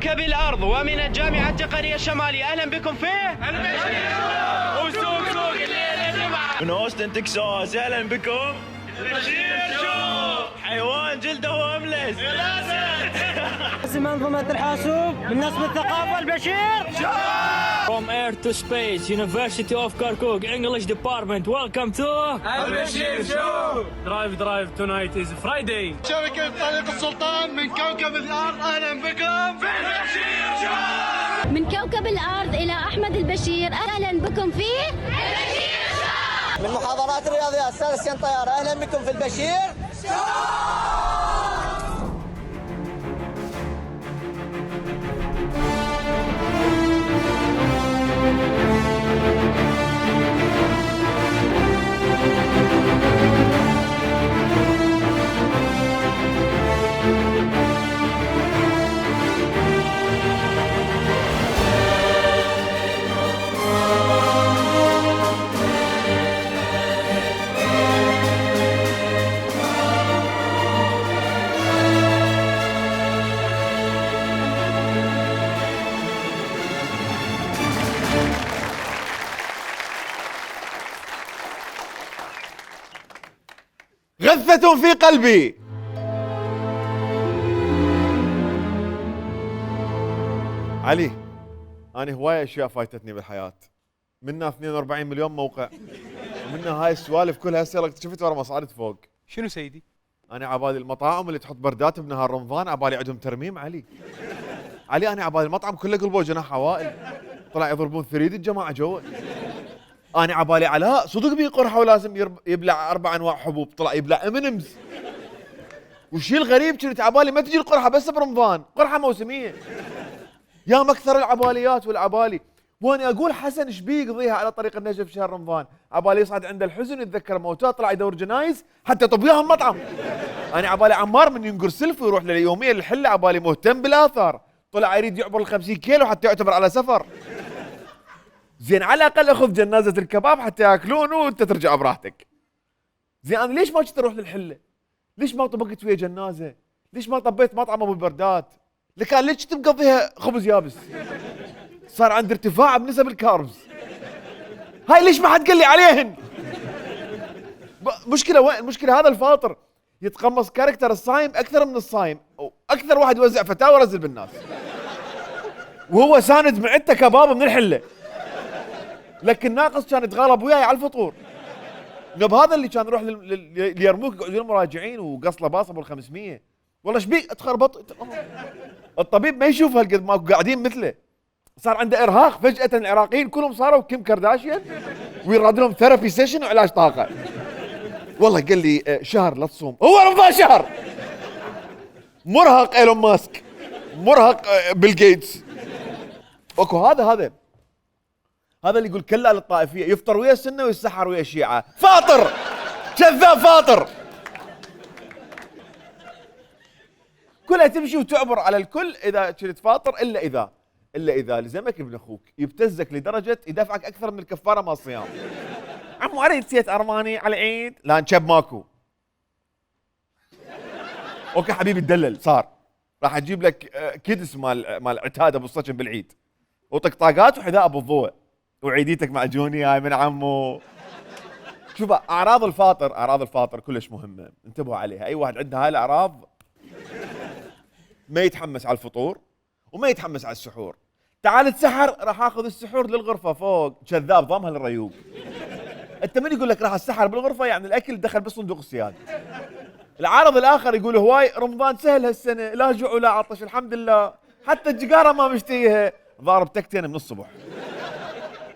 كوكب الأرض ومن الجامعة التقنية الشمالية. أهلا بكم في البشير وسوق سوق الليلة جمعة من أوستن تكساس. أهلا بكم البشير شو حيوان جلده واملس. اسم منظومة الحاسوب من نسب الثقافة البشير. From air to space, University of Kirkuk, English department. Welcome to البشير شو. Drive tonight is Friday. شبكة طريق السلطان من كوكب الأرض. أهلا بكم في البشير شو. من كوكب الأرض إلى أحمد البشير. أهلا بكم في البشير شو. من محاضرات الرياضيات سالس سين طيارة. أهلا بكم في البشير غثة في قلبي. علي، أنا هواية أشياء فايتتني بالحياة، منها 42 مليون موقع، ومنها هاي السوالف كلها. هسه شفت ورا مصعدة فوق. شنو سيدي؟ أنا عبالي المطاعم اللي تحط بردات بنهار رمضان عبالي عندهم ترميم. علي أنا عبالي المطعم كله قلبه جناح عوائل، طلع يضربون ثريد الجماعة جوا. أنا عبالي علاء صدق بيه قرحة ولازم يبلع 4 أنواع حبوب، طلع يبلع امنمز. والشيء الغريب كنت عبالي ما تجي القرحة بس برمضان، قرحة موسمية. يا مكثر العباليات والعبالي. وانا اقول حسن ايش بيه يقضيها على طريق النجف شهر رمضان؟ عبالي يصعد عند الحزن يتذكر موتاه، طلع يدور جنايز حتى يطب وياهم مطعم. انا عبالي عمار من ينقر سلف ويروح لليوميه للحله، عبالي مهتم بالاثار، طلع يريد يعبر ال 50 كيلو حتى يعتبر على سفر. زين على الاقل اخذ جنازه الكباب حتى ياكلون وانت ترجع براحتك. زين انا ليش ما كنت اروح للحله؟ ليش ما طبقت ويا جنازه؟ ليش ما طبيت مطعم ابو البردات؟ لكان ليش كنت مقضيها خبز يابس؟ صار عندي ارتفاع بنسب الكاربز. هاي ليش ما حد قال لي عليهن؟ مشكله وين؟ المشكله هذا الفاطر يتقمص كاركتر الصايم اكثر من الصايم، واكثر واحد يوزع فتاوى ورزل بالناس، وهو ساند معدته كباب من الحله، لكن ناقص كان يتغالب وياي على الفطور. نب هذا اللي كان يروح ليرموك يقعدون المراجعين وقصله باصه ابو 500. والله ايش بيك اتخربط؟ الطبيب ما يشوف هالقد ماكو قاعدين مثله. صار عنده ارهاق فجاه، العراقيين كلهم صاروا كيم كارداشيان ويراد لهم ثيرابي سيشن وعلاج طاقه. والله قال لي شهر لا تصوم، هو رمضان شهر. مرهق ايلون ماسك، مرهق بيل جيتس. اكو هذا اللي يقول كلا للطائفيه، يفطر ويا السنه ويسحر ويا الشيعه. فاطر كذاب فاطر. كلها تمشي وتعبر على الكل اذا كنت فاطر، الا اذا لزمك ابن اخوك يبتزك لدرجه يدفعك اكثر من الكفاره مال الصيام. عمو اريد سيت ارماني على العيد، لا نشب ماكو. اوكي حبيبي تدلل، صار راح اجيب لك كيدس مال عتاد ابو الصجن بالعيد، وطقطاقات وحذاء ابو الضوء، وعيديتك معجوني هاي من عمو. شوف اعراض الفاطر كلش مهمه، انتبهوا عليها. اي واحد عنده هاي الاعراض ما يتحمس على الفطور وما يتحمس على السحور. تعال تسحر، راح اخذ السحور للغرفه فوق. كذاب ضمها للريوق. انت من يقول لك راح السحر بالغرفه؟ يعني الاكل دخل بالصندوق السياد. العارض الاخر يقول هواي رمضان سهل هالسنه، لا جوع ولا عطش الحمد لله، حتى الجقاره ما مشتيها، ضارب تكتين من الصبح،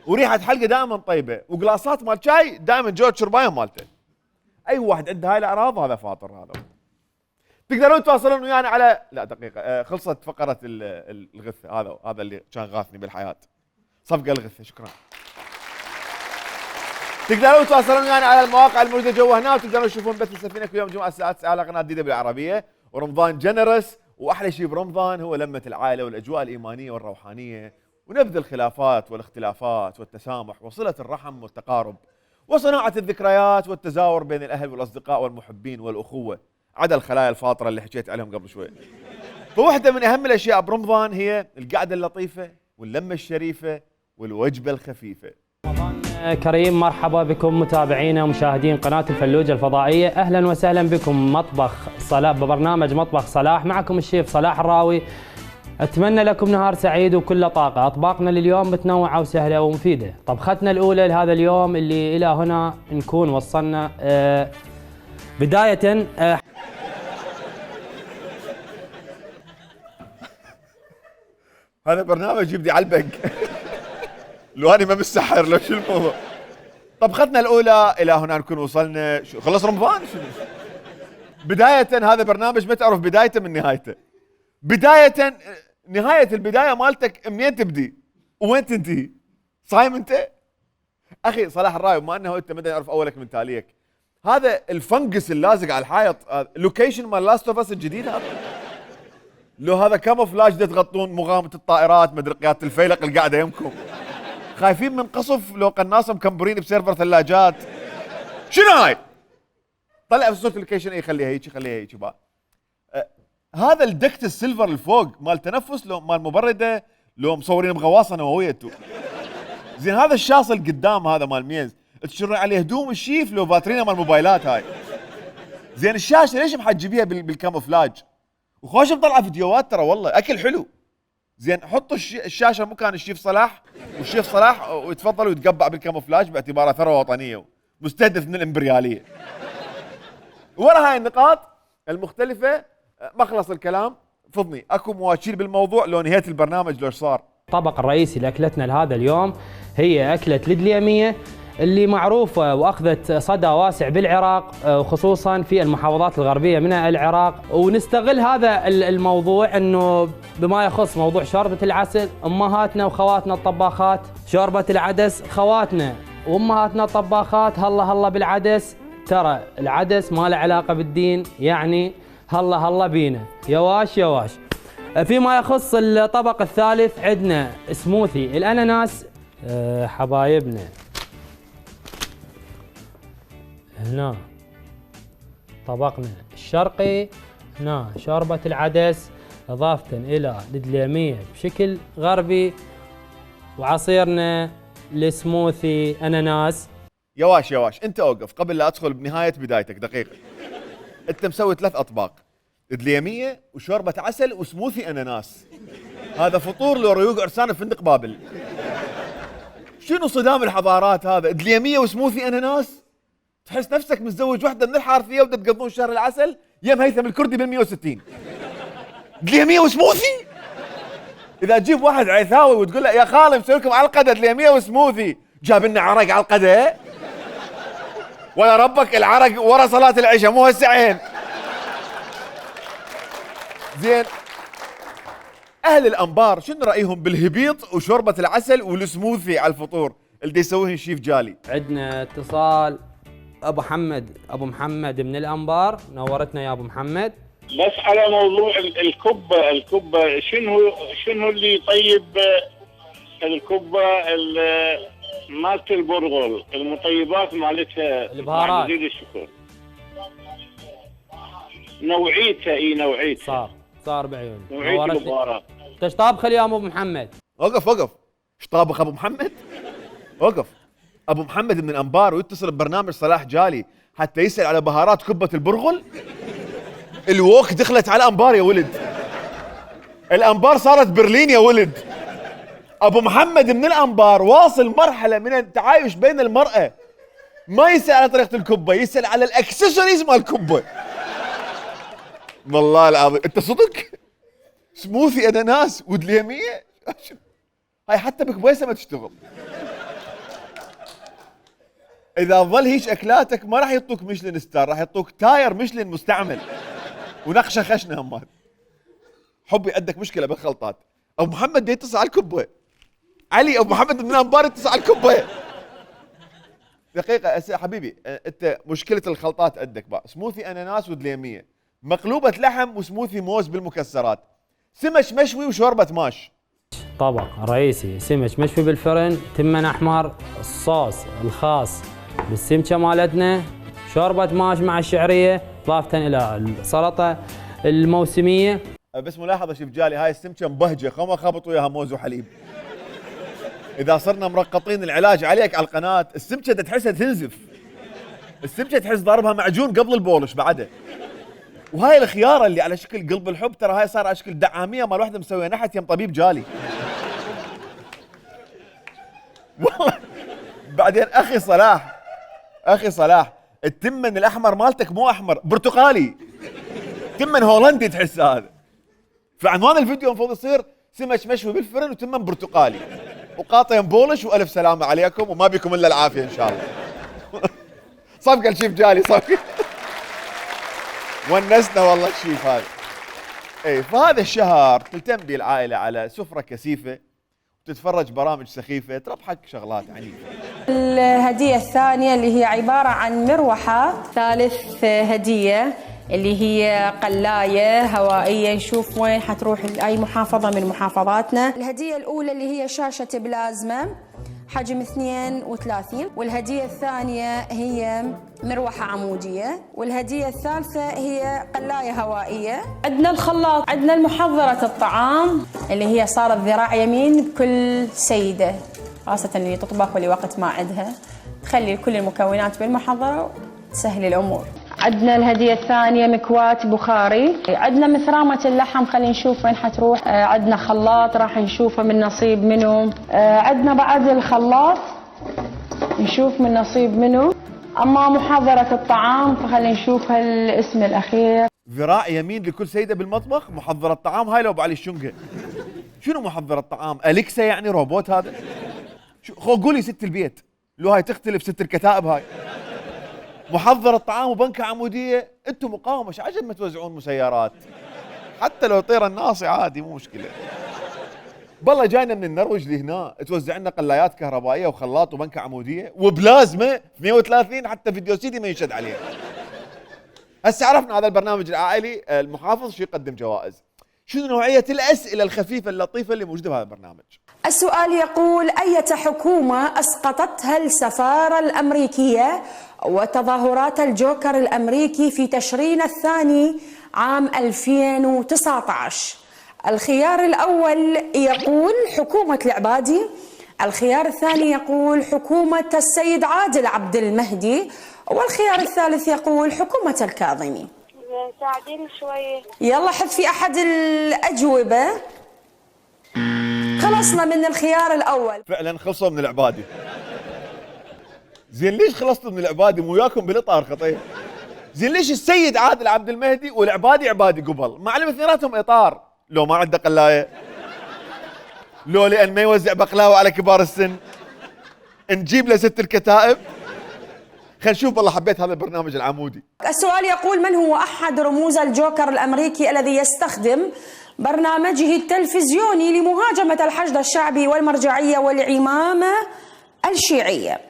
وريحه حلقه دائما طيبه، وقلاصات مال شاي دائما جو الشربايه مالته. اي واحد عنده هاي الاعراض هذا فاطر. هذا تقدرون تواصلون ويانا على دقيقه. خلصت فقره الغثه. هذا اللي كان غاثني بالحياه، صفقه الغثه. شكرا. تقدرون تواصلون ويانا على المواقع الموجوده جوا هنا، وتقدرون تشوفون بث السفينه كل يوم جمعه الساعه 9 على قناه جديده بالعربيه. ورمضان جنرس، واحلى شيء برمضان هو لمه العائله والاجواء الايمانيه والروحانيه، ونبذ الخلافات والاختلافات والتسامح وصله الرحم والتقارب، وصناعه الذكريات والتزاور بين الاهل والاصدقاء والمحبين والاخوه، عدا الخلايا الفاطره اللي حكيت عليهم قبل شوي. فواحدة من أهم الأشياء برمضان هي القعدة اللطيفة واللمة الشريفة والوجبة الخفيفة. كريم، مرحبا بكم متابعينا ومشاهدين قناة الفلوجة الفضائية، أهلا وسهلا بكم ببرنامج مطبخ صلاح، معكم الشيف صلاح الراوي. أتمنى لكم نهار سعيد وكله طاقة. أطباقنا لليوم متنوعة وسهلة ومفيدة. طبختنا الأولى لهذا اليوم اللي إلى هنا نكون وصلنا بداية هذا برنامج يبدي علبق. لو أنا ما مسحر لو شو الموضوع. طبختنا الأولى إلى هنا نكون وصلنا. خلص رمضان شنو؟ بداية هذا برنامج ما تعرف بدايته من نهايته. بداية نهاية البداية مالتك منين تبدي وين تنتهي؟ صايم انت؟ اخي صلاح الراوي، بما انه انت ما تعرف اولك من تاليك، هذا الفنجس اللازق على الحائط لوكيشن مال لاست اوف اس الجديد هذا؟ لو هذا كاموفلاج تغطون مغامرة الطائرات مدري قيادة الفيلق اللي قاعدة يمكم، خايفين من قصف لو قناصه مكمبرين بسيرفر ثلاجات. شنو هاي؟ طلع في صوت اللوكيشن، اي خليها هيك خليها هيك بقى. هذا الدكت السيلفر الفوق مال تنفس لو مال مبرده لو مصورين بغواصه نوويه انتو. زين هذا الشاصل قدام هذا مال ميز تشري عليه هدوم الشيف لو باترينا مال موبايلات هاي. زين الشاشه ليش محجبيها بالكاموفلاج؟ وخوش مطلع فيديوهات ترى والله اكل حلو. زين حطوا الشاشه مكان الشيف صلاح والشيف صلاح ويتفضل ويتقبع بالكاموفلاج باعتباره ثروه وطنيه مستهدف من الامبرياليه. ورا هاي النقاط المختلفه مخلص الكلام فضني اكو مواشير بالموضوع لو نهايه البرنامج لو صار. الطبق الرئيسي لاكلتنا لهذا اليوم هي اكله الدليميه اللي معروفه واخذت صدى واسع بالعراق وخصوصا في المحافظات الغربيه من العراق، ونستغل هذا الموضوع انه بما يخص موضوع شوربه العسل. امهاتنا وخواتنا الطباخات، شوربه العدس خواتنا وامهاتنا الطباخات، هلا بالعدس. ترى العدس ما له علاقه بالدين، يعني هلا بينا يواش. فيما يخص الطبق الثالث عندنا سموثي الاناناس. حبايبنا هنا طبقنا الشرقي، هنا شوربة العدس إضافة إلى الدليمية بشكل غربي، وعصيرنا السموثي أناناس. يواش أنت أوقف قبل لا أدخل بنهاية بدايتك دقيقة. أنت مسوي 3 أطباق، دليمية وشوربة عسل وسموثي أناناس. هذا فطور لو ريوق عرسان فندق بابل. شنو صدام الحضارات هذا؟ دليمية وسموثي أناناس؟ تحس نفسك متزوج وحده من الحارثيه وبدك تقضون شهر العسل يم هيثم الكردي بال160. دليميه وسموثي؟ اذا تجيب واحد عيثاوي وتقول له يا خالي مسوي لكم علقده دليميه وسموثي، جاب لنا عرق علقده؟ ولا ربك العرق ورا صلاه العشاء مو هسه عين. زين اهل الانبار شنو رايهم بالهبيط وشوربه العسل والسموثي على الفطور اللي يسويه الشيف جالي؟ عندنا اتصال ابو محمد من الانبار، نورتنا يا ابو محمد. بس على موضوع الكبه شنو اللي يطيب الكبه مالت البرغل، المطيبات مالتها البهارات جزيل الشكر، نوعيتها صار بعيوني نوعيه البهارات. ايش طابخ اليوم ابو محمد؟ وقف ايش طابخ ابو محمد؟ وقف ابو محمد من الانبار ويتصل ببرنامج صلاح جالي حتى يسال على بهارات كبه البرغل. الووك دخلت على انبار يا ولد، الانبار صارت برلين يا ولد. ابو محمد من الانبار واصل مرحله من التعايش بين المراه، ما يسال على طريقه الكبه، يسال على الاكسسوارز مال الكبه. والله العظيم انت صدق؟ سموثي اناناس ودليميه هاي حتى بكبيسه ما تشتغل. اذا ظل هيك اكلاتك ما راح يعطوك ميشلين ستار، راح يعطوك تاير ميشلين مستعمل ونقشه خشنه. همات حبي عندك مشكله بالخلطات. ابو محمد يتصل على الكبه، علي ابو محمد من الانبار يتصل على الكبه. دقيقه حبيبي، انت مشكله الخلطات عندك بقى سموثي اناناس ودليميه، مقلوبه لحم وسموثي موز بالمكسرات، سمش مشوي وشوربه ماش. طبق رئيسي سمك مشوي بالفرن، تمن احمر، الصوص الخاص بالسمكه مالتنا، شوربه ماش مع الشعريه، اضافه الى السلطه الموسميه. بس ملاحظه شوف جالي، هاي السمكه مبهجه، خما خابط وياها موز وحليب. اذا صرنا مرقطين العلاج عليك على القناه، السمكه تحسها تنزف، السمكه تحس ضاربها معجون قبل البولش بعده. وهاي الخياره اللي على شكل قلب الحب، ترى هاي صار على شكل دعاميه مال واحده مسويه نحت يم طبيب جالي. والله. بعدين اخي صلاح التمن الاحمر مالتك مو احمر، برتقالي، تمن هولندي تحس هذا. فعنوان الفيديو المفروض يصير سمك مشوي بالفرن وتمن برتقالي وقاطين بولش والف سلامه عليكم وما بكم الا العافيه ان شاء الله. صفقه الشيف جالي صفقه. ونسنا والله الشيف هذا. اي فهذا الشهر تلتم به العائله على سفره كثيفه وتتفرج برامج سخيفه تربحك شغلات عنيفه. الهديه الثانيه اللي هي عباره عن مروحه. ثالث هديه اللي هي قلايه هوائيه، نشوف وين حتروح لاي محافظه من محافظاتنا. الهديه الاولى اللي هي شاشه بلازما حجم 32، والهديه الثانيه هي مروحه عموديه، والهديه الثالثه هي قلايه هوائيه. عندنا الخلاط، عندنا المحضره الطعام اللي هي صارت ذراع يمين كل سيده، خاصه اللي تطبخ ولوقت ما عندها، تخلي كل المكونات بالمحضره وتسهل الامور. عندنا الهدية الثانية مكواة بخاري. عندنا مثرامة اللحم، خلينا نشوف وين حتروح. عندنا خلاط راح نشوفه من نصيب منه. عندنا بعد الخلاط نشوف من نصيب منه. أما محضرة الطعام فخلينا نشوف الاسم الأخير. ذراع يمين لكل سيدة بالمطبخ، محضرة الطعام هاي لو بعلي الشنقة. شنو محضرة الطعام؟ أليكسا يعني روبوت هذا؟ قولي ست البيت، لو هاي تختلف ست الكتائب هاي. محضر الطعام وبنكة عمودية، انتم مقاومة، ايش عجب ما توزعون مسيرات؟ حتى لو يطير الناصي عادي مو مشكلة. بالله جاينا من النرويج لهنا توزع لنا قلايات كهربائية وخلاط وبنكة عمودية وبلازمة 130 حتى فيديو سيدي ما ينشد عليه. هسه عرفنا هذا البرنامج العائلي المحافظ شو يقدم جوائز. شنو نوعية الأسئلة الخفيفة اللطيفة اللي موجودة بهذا البرنامج؟ السؤال يقول: أية حكومة أسقطتها السفارة الأمريكية وتظاهرات الجوكر الأمريكي في تشرين الثاني عام 2019؟ الخيار الأول يقول حكومة العبادي، الخيار الثاني يقول حكومة السيد عادل عبد المهدي، والخيار الثالث يقول حكومة الكاظمي. ساعديني شوية. يلا حذ في أحد الأجوبة. خلصنا من الخيار الأول. فعلا خلصوا من العبادي. زين ليش خلصتوا من العبادي؟ مو وياكم بالاطار خطير. زين ليش السيد عادل عبد المهدي والعبادي عبادي قبل؟ معلم اثنيناتهم اطار، لو ما عنده قلايه، لو لان ما يوزع بقلاوه على كبار السن، نجيب له ست الكتائب. خلينا نشوف، والله حبيت هذا البرنامج العمودي. السؤال يقول: من هو أحد رموز الجوكر الأمريكي الذي يستخدم برنامجه التلفزيوني لمهاجمة الحشد الشعبي والمرجعية والعمامة الشيعية؟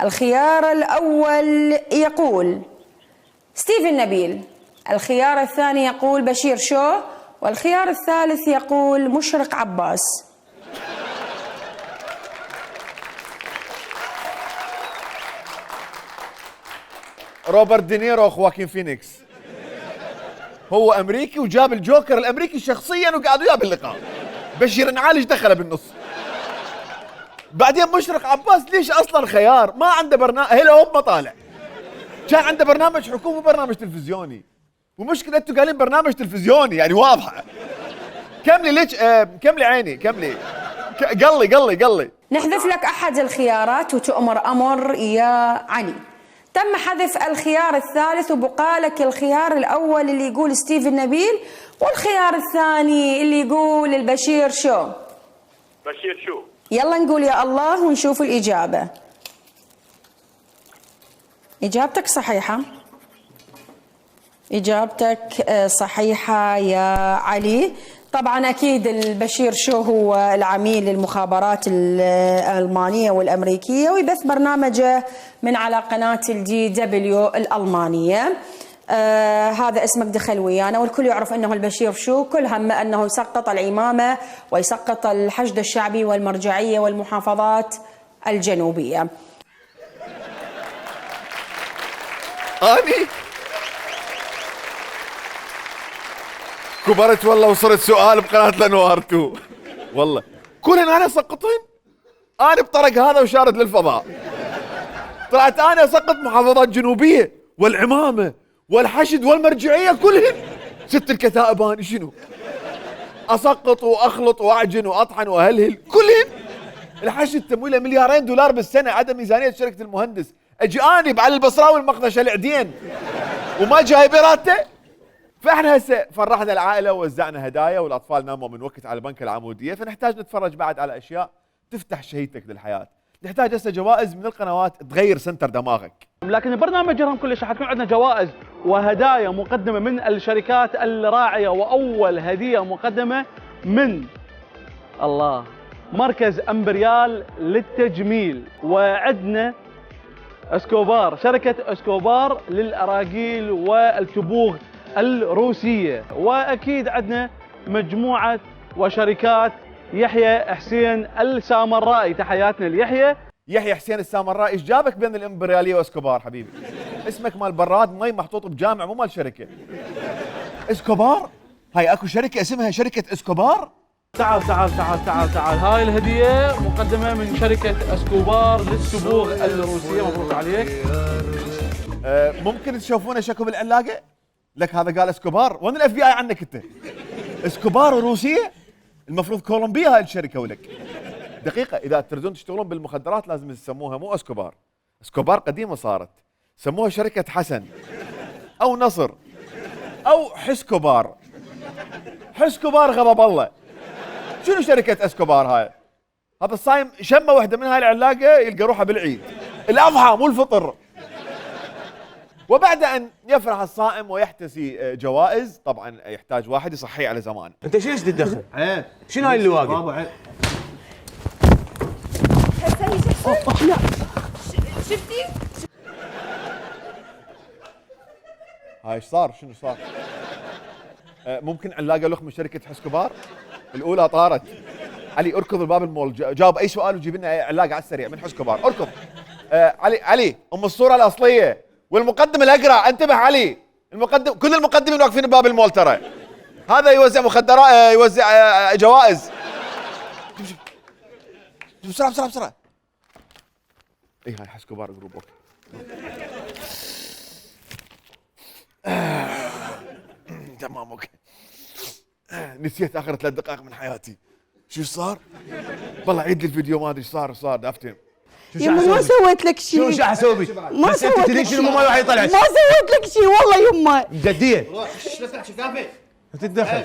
الخيار الأول يقول ستيفن نبيل، الخيار الثاني يقول بشير شو، والخيار الثالث يقول مشرق عباس. روبرت دينيرو خواكين فينيكس. هو امريكي وجاب الجوكر الامريكي شخصيا وقعدوا وياه باللقاء. بشير نعالج دخله بالنص. بعدين مشرق عباس ليش اصلا خيار؟ ما عنده برنامج، هلا هو ما طالع. كان عنده برنامج حكومي وبرنامج تلفزيوني. ومشكلة انتوا قايلين برنامج تلفزيوني يعني واضحة. كملي ليش كملي عيني كملي. قلي نحذف لك احد الخيارات وتؤمر امر يا علي. تم حذف الخيار الثالث وبقى لك الخيار الاول اللي يقول ستيفن نبيل، والخيار الثاني اللي يقول البشير شو. بشير شو. يلا نقول يا الله ونشوف الإجابة. إجابتك صحيحة، إجابتك صحيحة يا علي. طبعا أكيد البشير شو هو العميل للمخابرات الألمانية والأمريكية ويبث برنامجه من على قناة الدي دبليو الألمانية. هذا اسمك دخل ويانا والكل يعرف أنه البشير شو كل همه أنه يسقط العمامة ويسقط الحشد الشعبي والمرجعية والمحافظات الجنوبية. كبرت والله وصرت سؤال بقناة الانوار 2 والله كلهن انا اسقطهن. انا بطرق هذا وشارد للفضاء. طلعت انا اسقط محافظات جنوبيه والعمامه والحشد والمرجعيه كلهن. 6 الكتائب اني شنو؟ اسقط واخلط واعجن واطحن واهلهل كلهن. الحشد تمويله $2 بالسنه عدم ميزانيه شركه المهندس. اجي اني بعلي البصراوي المقدشه العدين وما جايب راتبه. فاحنا هسه فرحنا العائله ووزعنا هدايا والاطفال ناموا من وقت على بنك العموديه، فنحتاج نتفرج بعد على اشياء تفتح شهيتك للحياه. نحتاج هسه جوائز من القنوات تغير سنتر دماغك. لكن البرنامج رغم كل شيء حتكون عندنا جوائز وهدايا مقدمه من الشركات الراعيه، واول هديه مقدمه من الله مركز امبريال للتجميل، وعندنا اسكوبار، شركه اسكوبار للاراجيل والتبوغ الروسيه، واكيد عندنا مجموعه وشركات يحيى حسين السامرائي. تحياتنا ليحيى. يحيى حسين السامرائي، ايش جابك بين الامبرياليه واسكوبار حبيبي؟ اسمك مال براد مي محطوط بجامع مو مال شركه. اسكوبار؟ هاي اكو شركه اسمها شركه اسكوبار؟ تعال تعال تعال تعال تعال، هاي الهديه مقدمه من شركه اسكوبار للتبوغ الروسيه. مبروك عليك. ممكن تشوفونه شكو بالعلاقه؟ لك هذا قال اسكوبار، وين الاف بي اي عنك انت؟ اسكوبار وروسيه؟ المفروض كولومبيا هاي الشركه ولك. دقيقه، اذا تريدون تشتغلون بالمخدرات لازم تسموها مو اسكوبار. اسكوبار قديمه صارت، سموها شركه حسن او نصر او حسكوبار. حسكوبار غضب الله. شنو شركه اسكوبار هاي؟ هذا الصايم شمه واحده من هاي العلاقه يلقى روحه بالعيد الاضحى مو الفطر. وبعد ان يفرح الصائم ويحتسي جوائز، طبعا يحتاج واحد يصحيه على زمان. انت شلون تتدخل؟ شنو هاي اللي واقف؟ بابا عيب. شفتي؟ هاي ايش صار؟ شنو صار؟ ممكن علاقه لخ من شركه حسكوبار؟ الاولى طارت. علي اركض الباب المول، جاوب اي سؤال وجيب لنا علاقه على السريع من حسكوبار، اركض. علي ام الصوره الاصليه والمقدم الاقرع، انتبه علي. المقدم، كل المقدمين واقفين بباب المول ترى. هذا يوزع مخدرات، يوزع جوائز. بسرعه بسرعه بسرعه. اي هاي حسكوبار جروب. اوكي تمام اوكي. نسيت اخر 3 دقائق من حياتي. شو صار؟ والله عيد لي الفيديو، ما ادري ايش صار دافتين. يما ما سويت لك شيء. شو اسوي بك؟ ما بس انت سويت تدري لك شنو شيء. مو واحد يطلع. ما سويت لك شيء والله يما. جديه بس شفافه. تتدخل.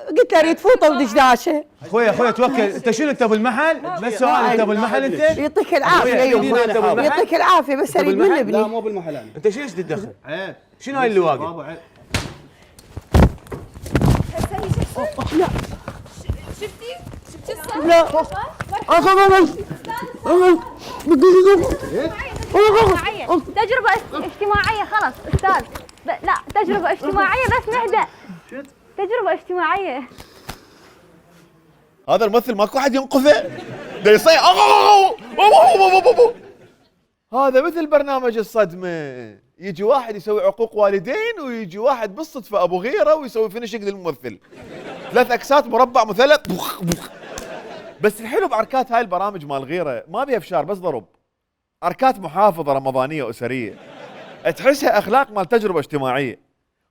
قلت له اريد فوطه ودشداشه. اخوي توكل. انت شنو انت بالمحل؟ بس سؤال، انت بالمحل انت؟ يعطيك العافيه يما. يعطيك العافيه بس اريد من ابني. لا مو بالمحل انا. انت شو تتدخل؟ عيب. شنو هاي اللي واقف؟ بابا عيب. شفتي؟ شفتي الصح؟ لا تجربة اجتماعية خلص استاذ. لا تجربة اجتماعية بس نهدأ. تجربة اجتماعية. هذا الممثل ماكو احد ينقذه. ده يصيح. هذا مثل برنامج الصدمة، يجي واحد يسوي عقوق والدين ويجي واحد بالصدفة ابو غيرة ويسوي فينشنج للممثل. 3 اكسات مربع مثلث بخ بخ. بس الحلو باركات هاي البرامج مال غيرة ما بيها فشار بس ضرب. اركات محافظة رمضانية اسرية. تحسها اخلاق مال تجربة اجتماعية.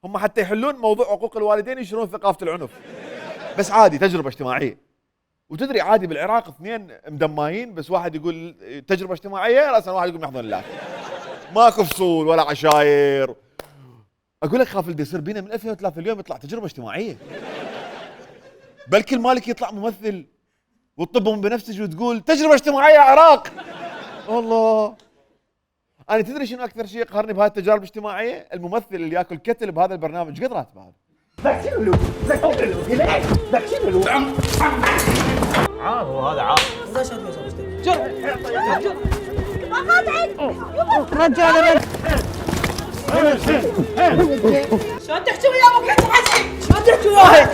هم حتى يحلون موضوع عقوق الوالدين يشيلون ثقافة العنف. بس عادي تجربة اجتماعية. وتدري عادي بالعراق 2 مدمايين بس واحد يقول تجربة اجتماعية، راسا واحد يقول محضن الله. ماكو فصول ولا عشاير. اقول لك خاف اللي يصير بينا من 2003 اليوم يطلع تجربة اجتماعية. بلكي المالك يطلع ممثل وتطبهم بنفسج وتقول تجربة اجتماعية عراق. الله. انا تدري شنو اكثر شيء يقهرني بهاي التجارب الاجتماعية؟ الممثل اللي ياكل كتل بهذا البرنامج قد راتبه هذا؟ عار هو هذا عار. رجال شلون تحكي ويا ابوك انت حكي؟ شلون تحكي واحد؟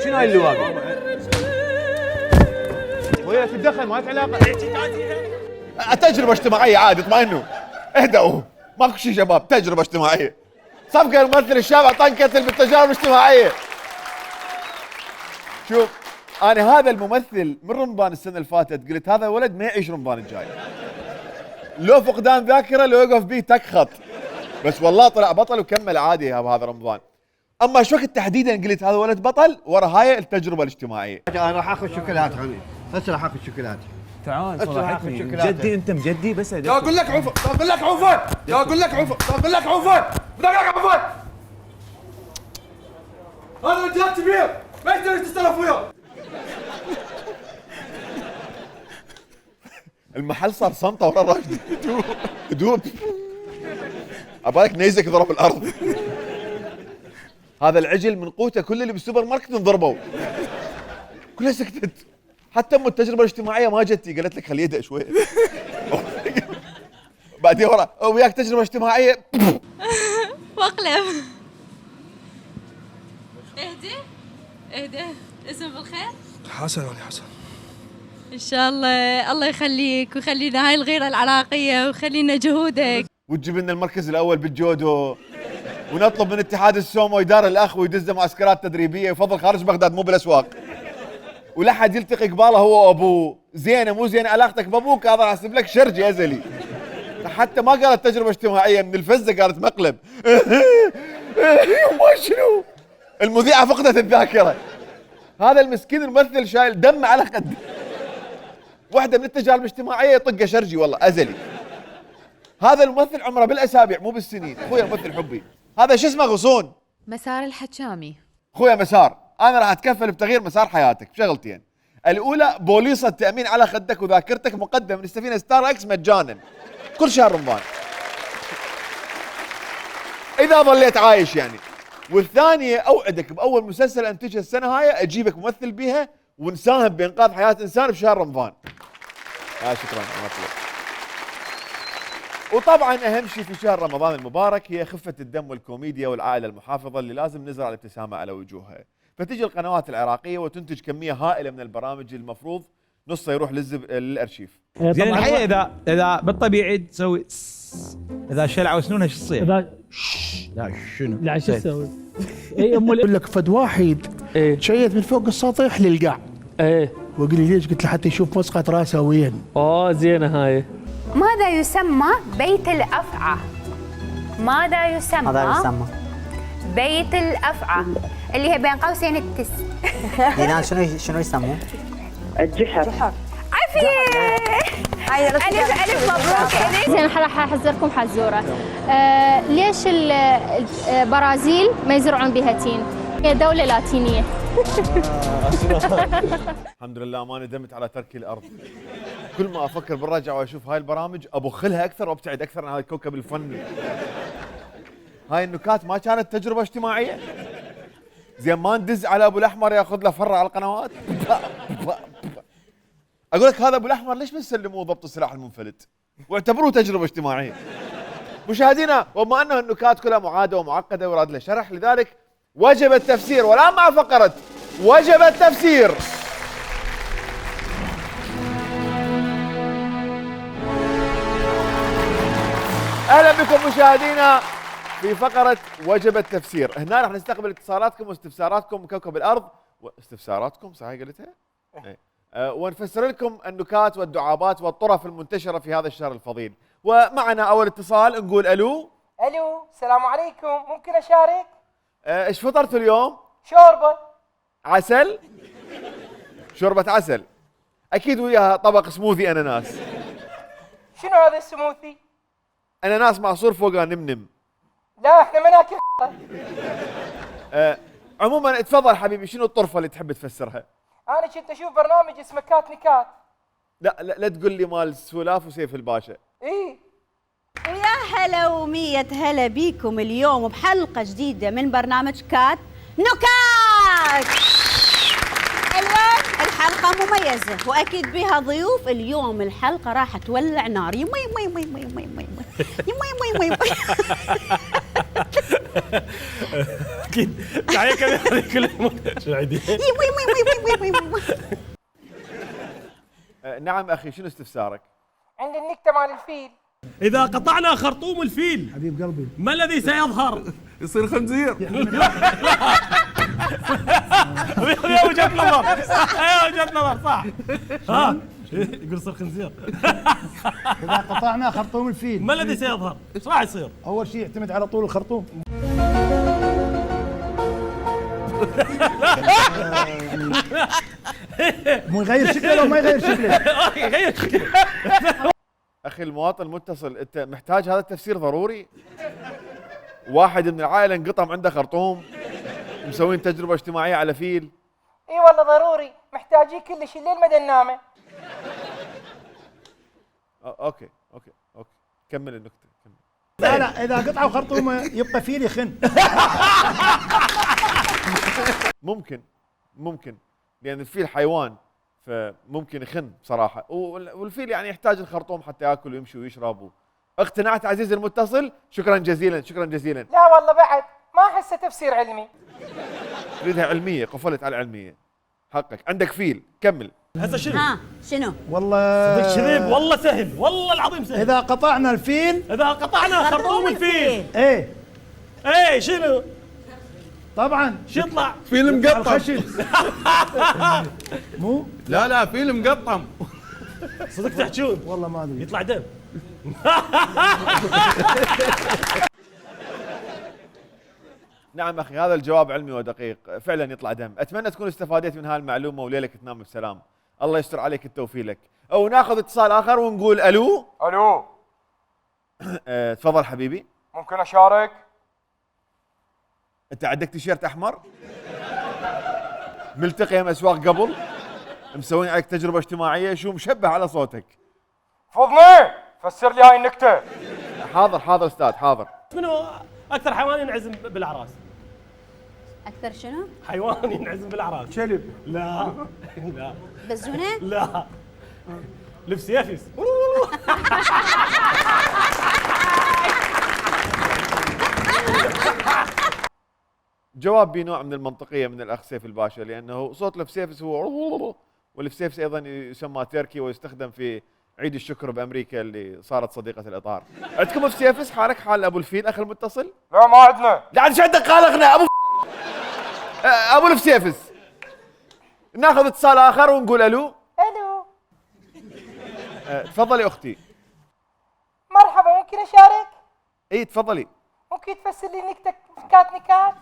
شنو هاي اللي واقف؟ وهي تتدخل ما لك علاقه. تجربة اجتماعية عادي، اطمئنوا اهدأوا، ماكو شيء شباب، تجربة اجتماعية. صفقة الممثل الشاب اعطاني كتل بالتجارب الاجتماعية. شوف انا هذا الممثل من رمضان السنه اللي فاتت قلت هذا الولد ما يعيش رمضان الجاي، لو فقدان ذاكره لو يوقف بيه تكخط، بس والله طلع بطل وكمل عادي يا هذا رمضان. اما شو وقت تحديدا قلت هذا ولد بطل؟ ورا هاي التجربه الاجتماعيه. انا راح اخذ شوكولات عني، هسه راح اخذ شوكولات. تعال صراحتني جدي انت مجدي بس لا اقول لك عفوا، لا اقول لك عفوا، لا اقول لك عفوا، لا اقول لك عفوا، بدي اقول لك عفوا. هذا رجال كبير ما يقدر تتصرف وياه. المحل صار صمته ورا راشد هدوء ابالك نيزك ضرب الارض. هذا العجل من قوته كل اللي بالسوبر ماركت انضربوا كلها سكتت، حتى ام التجربه الاجتماعيه ما جتي قالت لك خليه يهدأ شوي. بعدين ورا وياك تجربه اجتماعيه واقلب. اهدي اسم بالخير. حسن ولي حسن. ان شاء الله الله يخليك ويخلينا هاي الغيره العراقيه ويخلينا جهودك. وتجيب لنا المركز الاول بالجودو، ونطلب من اتحاد السومو يدار الاخ ويدز معسكرات تدريبيه يفضل خارج بغداد مو بالاسواق، ولا حد يلتقي قباله هو وابوه. زينه مو زينه علاقتك بابوك هذا حاسب لك شرج ازلي. حتى ما قالت تجربه اجتماعيه من الفزه قالت مقلب. ما شنو المذيعه فقدت الذاكره. هذا المسكين الممثل شايل دم على خده. واحده من التجارب الاجتماعيه يطقه شرجي والله ازلي. هذا الممثل عمره بالاسابيع مو بالسنين. اخويا ممثل حبي هذا شو اسمه غصون مسار الحكامي. اخويا مسار، انا راح اتكفل بتغيير مسار حياتك بشغلتين. الاولى بوليصه تامين على خدك وذاكرتك مقدم من السفينه ستار اكس مجانا كل شهر رمضان اذا ظليت عايش يعني. والثانيه اوعدك باول مسلسل انتجه السنه هاي اجيبك ممثل بيها ونساهم بانقاذ حياه انسان بشهر رمضان. شكرا. وطبعا اهم شيء في شهر رمضان المبارك هي خفه الدم والكوميديا والعائله المحافظه اللي لازم نزرع الابتسامه على وجوهها. فتجي القنوات العراقيه وتنتج كميه هائله من البرامج المفروض نصه يروح للارشيف. زين الحقيقه اذا بالطبيعي تسوي اذا شلعوا سنونها شو تصير؟ لا شنو؟ لا شو تسوي؟ اي يقول لك فد واحد شيت من فوق السطح للقاع. وقال لي ليش؟ قلت له حتى يشوف مسقط راسه وين. زينه هاي. ماذا يسمى بيت الأفعى؟ ماذا يسمى بيت الأفعى اللي هي بين قوسين التس. هنا شنو يسموه؟ الجحر. عافية. ألف مبروك. زين راح احذركم حزوره. ليش البرازيل ما يزرعون بها تين؟ هي دوله لاتينيه. الحمد لله ما ندمت على ترك الارض. كل ما افكر بالرجعه واشوف هاي البرامج ابخلها اكثر وابتعد اكثر عن هذا الكوكب الفني. هاي النكات ما كانت تجربه اجتماعيه؟ زين ما ندز على ابو الاحمر ياخذ له فره على القنوات؟ اقول لك هذا ابو الاحمر ليش بنسلموه ضبط السلاح المنفلت واعتبروه تجربه اجتماعيه؟ مشاهدينا وبما انه النكات كلها معاده ومعقده ويراد لها شرح لذلك وجب التفسير. والان مع فقره وجب التفسير. اهلا بكم مشاهدينا في فقره وجب التفسير. هنا راح نستقبل اتصالاتكم واستفساراتكم من كوكب الارض استفساراتكم صحيح قلتها؟ ونفسر لكم النكات والدعابات والطرف المنتشره في هذا الشهر الفضيل. ومعنا اول اتصال نقول الو. السلام عليكم، ممكن اشارك؟ ايش فطرت اليوم؟ شوربه. عسل؟ شوربه عسل اكيد وياها طبق سموذي اناناس. شنو هذا السموثي؟ اناناس معصور فوقه نمنم. لا احنا ما ناكل. عموما اتفضل حبيبي، شنو الطرفه اللي تحب تفسرها؟ انا كنت اشوف برنامج اسمه كات نكات. لا تقول لي مال سولاف وسيف الباشا. ويا هلا ومية هلا بيكم اليوم بحلقة جديدة من برنامج كات نكات. اليوم الحلقة مميزة وأكيد بها ضيوف. اليوم الحلقة راح تولع نار. يمي يمي يمي يمي يمي يمي يمي يمي. اكيد تعالي كذا كل شو عندي. نعم اخي شنو استفسارك؟ عندي النكتة مال الفيل. إذا قطعنا خرطوم الفيل حبيب قلبي ما الذي سيظهر؟ يصير خنزير. يا وجهة نظر يا وجهة نظر صح. ها يقول صار خنزير. إذا قطعنا خرطوم الفيل ما الذي سيظهر؟ ايش راح يصير؟ أول شيء يعتمد على طول الخرطوم. مو يغير شكله لو ما يغير شكله. يغير شكله. اخي المواطن المتصل، انت محتاج هذا التفسير ضروري؟ واحد من العائله انقطم عنده خرطوم، مسوين تجربه اجتماعيه على فيل. اي والله ضروري، محتاجين كلش الليل مدى النامه. اوكي كمل النكته. لا إذا قطعوا خرطومه يبقى فيل يخن. ممكن لان الفيل حيوان فممكن يخن بصراحه، والفيل يعني يحتاج الخرطوم حتى ياكل ويمشي ويشرب. اقتنعت عزيزي المتصل؟ شكرا جزيلا. لا والله بعد ما احسه تفسير علمي. تريدها علميه، قفلت على العلميه. حقك، عندك فيل، كمل. هسه شنو؟ شنو؟ والله صدق كذب، والله سهل، والله العظيم سهل. إذا قطعنا الفيل، إذا قطعنا خرطوم الفيل. إيه شنو؟ طبعا شو يطلع؟ فيل مقطم. مو؟ لا فيل مقطم. صدق تحجون؟ والله ما أدري. يطلع دم. نعم اخي، هذا الجواب علمي ودقيق، فعلا يطلع دم. اتمنى تكون استفاديت من هاي المعلومه وليلك تنام بسلام. الله يستر عليك التوفيق لك. او ناخذ اتصال اخر ونقول الو. تفضل حبيبي. ممكن اشارك؟ انت عندك تيشيرت احمر؟ ملتقي يم اسواق قبل؟ مسوين عليك تجربه اجتماعيه؟ شو مشبه على صوتك؟ فضني فسر لي هاي النكته. حاضر استاذ حاضر. منو اكثر حيوان ينعزم بالاعراس؟ اكثر شنو؟ حيوان ينعزم بالاعراس. كلب. لا بزونه؟ لا لبس يافس. جواب بنوع من المنطقيه من الاخ سيف الباشا، لانه صوت الفسيفس هو والفسيفس ايضا يسمى تركي ويستخدم في عيد الشكر بامريكا اللي صارت صديقه الاطار. عندكم فسيفس حالك حال ابو الفيل اخي المتصل؟ لا ما عندنا. لا عاد شو عندك خالقنا ابو الفسيفس. ناخذ اتصال اخر ونقول الو. تفضلي اختي. مرحبا، ممكن اشارك؟ اي تفضلي. ممكن تفسر لي نكته نكات؟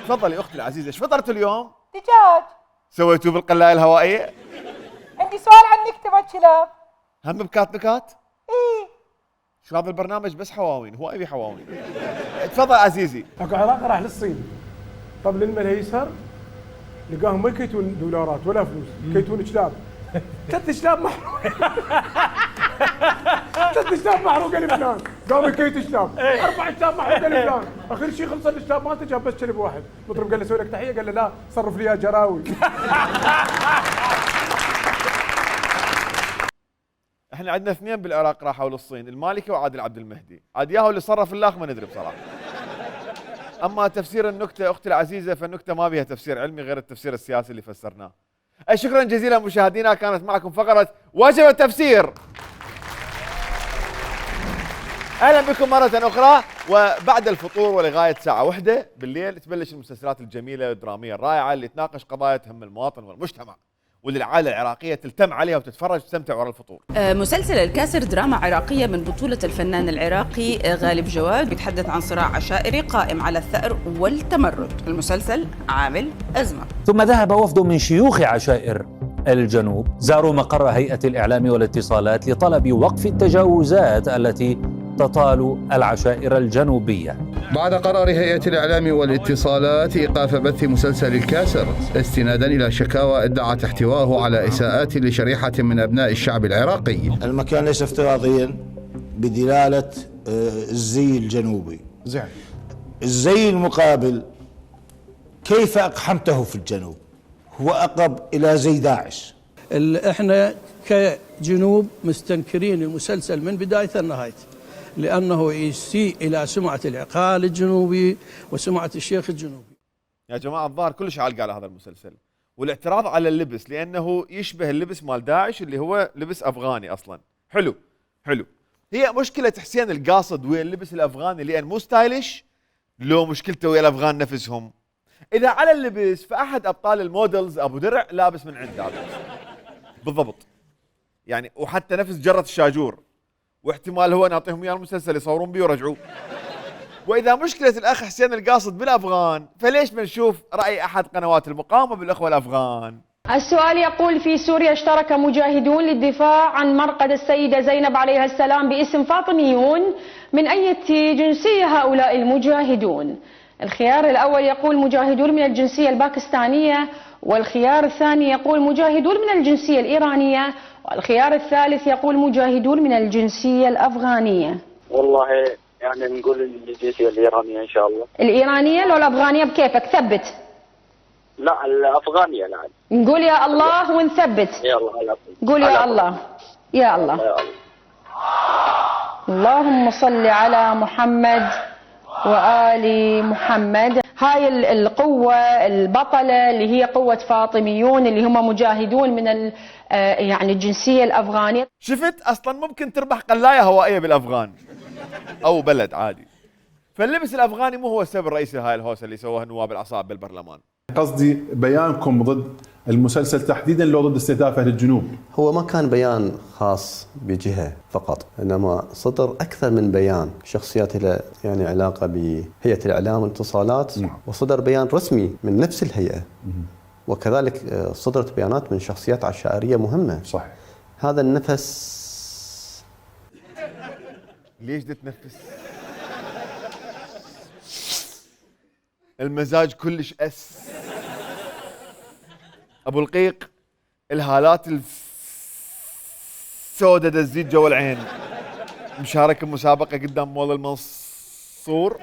تفضلي اختي العزيزه، ايش فطرتوا اليوم؟ دجاج. سويتوه بالقلايه الهوائيه؟ عندي سؤال عن نكته مال كلاب. هم بكات نكات؟ ايه. شو هذا البرنامج بس حواوين، هو ابي حواوين. تفضل عزيزي. اكو علاقه راح للصين، طب للما اليسار لقاهم ما يكيتون دولارات ولا فلوس، يكيتون كلاب. 3 كلاب محروقه. 3 كلاب محروقه لبنان، قاموا يكيتوا كلاب، 4 كلاب محروقه لبنان، اخر شيء خلص الكلاب مالته جاب بس كلب واحد، مطرب قال له سوي لك تحيه، قال له لا صرف لي يا جراوي. احنا عندنا 2 بالعراق راحوا للصين، المالكي وعادل عبد المهدي، عاد ياهو اللي صرف اللاخ ما ندري بصراحه. اما تفسير النكته اختي العزيزه، فالنكته ما بها تفسير علمي غير التفسير السياسي اللي فسرناه. شكرا جزيلا مشاهدينا، كانت معكم فقره وجب التفسير. اهلا بكم مره اخرى، وبعد الفطور ولغايه الساعه 1 بالليل تبلش المسلسلات الجميله الدراميه الرائعه اللي تناقش قضايا تهم المواطن والمجتمع، واللي العائله العراقيه تلتم عليها وتتفرج وتستمتع ورا الفطور. مسلسل الكاسر دراما عراقيه من بطوله الفنان العراقي غالب جواد، بيتحدث عن صراع عشائري قائم على الثأر والتمرد. المسلسل عامل ازمه. ثم ذهب وفد من شيوخ عشائر الجنوب زاروا مقر هيئه الاعلام والاتصالات لطلب وقف التجاوزات التي تطال العشائر الجنوبية. بعد قرار هيئة الإعلام والاتصالات إيقاف بث مسلسل الكاسر استنادا إلى شكاوى ادعت احتواه على إساءات لشريحة من أبناء الشعب العراقي. المكان ليس افتراضيا بدلالة الزي الجنوبي. زين. الزي المقابل كيف أقحمته في الجنوب؟ هو أقرب إلى زي داعش. احنا كجنوب مستنكرين المسلسل من بدايته لنهايته، لأنه يسيء إلى سمعة العقال الجنوبي وسمعة الشيخ الجنوبي. يا جماعة الظاهر كلش علق على هذا المسلسل، والاعتراض على اللبس لأنه يشبه اللبس مال داعش اللي هو لبس أفغاني أصلا. حلو. هي مشكلة حسين القاصد ويا اللبس الأفغاني لأن مو ستايلش، لو مشكلته ويا الأفغان نفسهم. اذا على اللبس فاحد ابطال المودلز ابو درع لابس من عند هذا بالضبط يعني، وحتى نفس جرة الشاجور، واحتمال هو نعطيهم اياه المسلسل يصورون بيه ويرجعوه. واذا مشكله الاخ حسين القاصد بالافغان، فليش ما نشوف راي احد قنوات المقاومه بالاخوه الافغان؟ السؤال يقول: في سوريا اشترك مجاهدون للدفاع عن مرقد السيدة زينب عليها السلام باسم فاطميون، من أي جنسية هؤلاء المجاهدون؟ الخيار الأول يقول مجاهدون من الجنسية الباكستانية، والخيار الثاني يقول مجاهدون من الجنسية الإيرانية، والخيار الثالث يقول مجاهدون من الجنسية الأفغانية. والله يعني نقول الجنسية الإيرانية إن شاء الله. الإيرانية لو الأفغانية بكيفك ثبت. لا الأفغانية لا. نقول يا الله ونثبت. يلا قول يا الله. يا الله. اللهم صل على محمد وآل محمد. هاي القوة البطلة اللي هي قوة فاطميون اللي هم مجاهدون من يعني الجنسية الأفغانية. شفت أصلا ممكن تربح قلاية هوائية بالأفغان أو بلد عادي. فاللبس الأفغاني مو هو السبب الرئيسي لهاي الهوسة اللي سووها النواب العصاب بالبرلمان. قصدي بيانكم ضد المسلسل تحديدا لو ضد استهداف اهل الجنوب، هو ما كان بيان خاص بجهه فقط، انما صدر اكثر من بيان شخصيات له يعني علاقه بهيئه الاعلام والاتصالات، وصدر بيان رسمي من نفس الهيئه، وكذلك صدرت بيانات من شخصيات عشائريه مهمه. صح. هذا النفس ليش تتنفس؟ المزاج كلش ابو القيق الهالات السوداء دزيت جوا العين، مشارك بمسابقه قدام مول المنصور،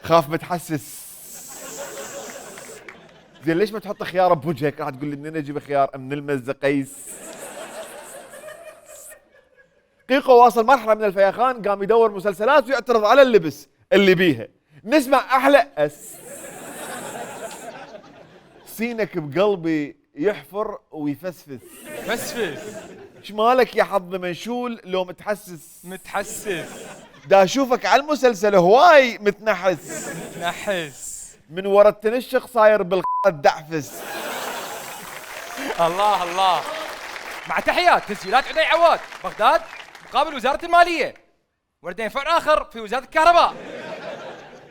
خاف متحسس. زين ليش ما تحط خيار بوجهك؟ راح تقول لي منين اجيب خيار؟ من المزقيس. قيقو واصل مرحله من الفيخان، قام يدور مسلسلات ويعترض على اللبس اللي بيها. نسمع احلى سينك بقلبي يحفر ويفسفس. ايش مالك يا حظ منشول لو متحسس؟ دا اشوفك على المسلسل هواي متنحس من ورا التنشق صاير بالدعفس. الله مع تحيات تسجيلات عدي عواد بغداد مقابل وزارة المالية، وردين فرع آخر في وزارة الكهرباء.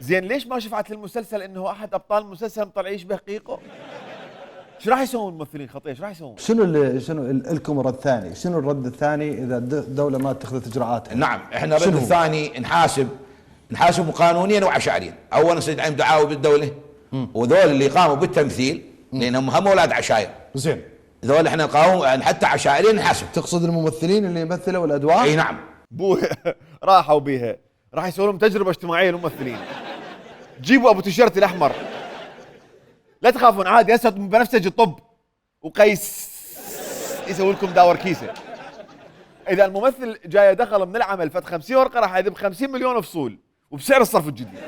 زين ليش ما شفعت للمسلسل انه احد ابطال المسلسل مطلع يشبه قيقو؟ ايش راح يسوون الممثلين خطيه؟ ايش راح يسوون؟ شنو لكم الرد الثاني؟ شنو الرد الثاني اذا الدوله ما اتخذت اجراءات؟ نعم احنا الرد الثاني نحاسب قانونيا وعشائريا. اولا نستدعي دعاوى بالدوله، وذول اللي قاموا بالتمثيل لانهم هم اولاد عشائر. زين ذول احنا نقاوم حتى عشائريا نحاسب. تقصد الممثلين اللي يمثلوا الادوار؟ اي نعم. راحوا بيها، راح يسوون لهم تجربه اجتماعيه للممثلين. جيبوا ابو تيشيرت الاحمر، لا تخافون عادي، هسه بنفسجي الطب وقيس يسوي لكم داور كيسه. اذا الممثل جاي دخل من العمل فت 50 ورقه راح يذب 50 مليون فصول وبسعر الصرف الجديد.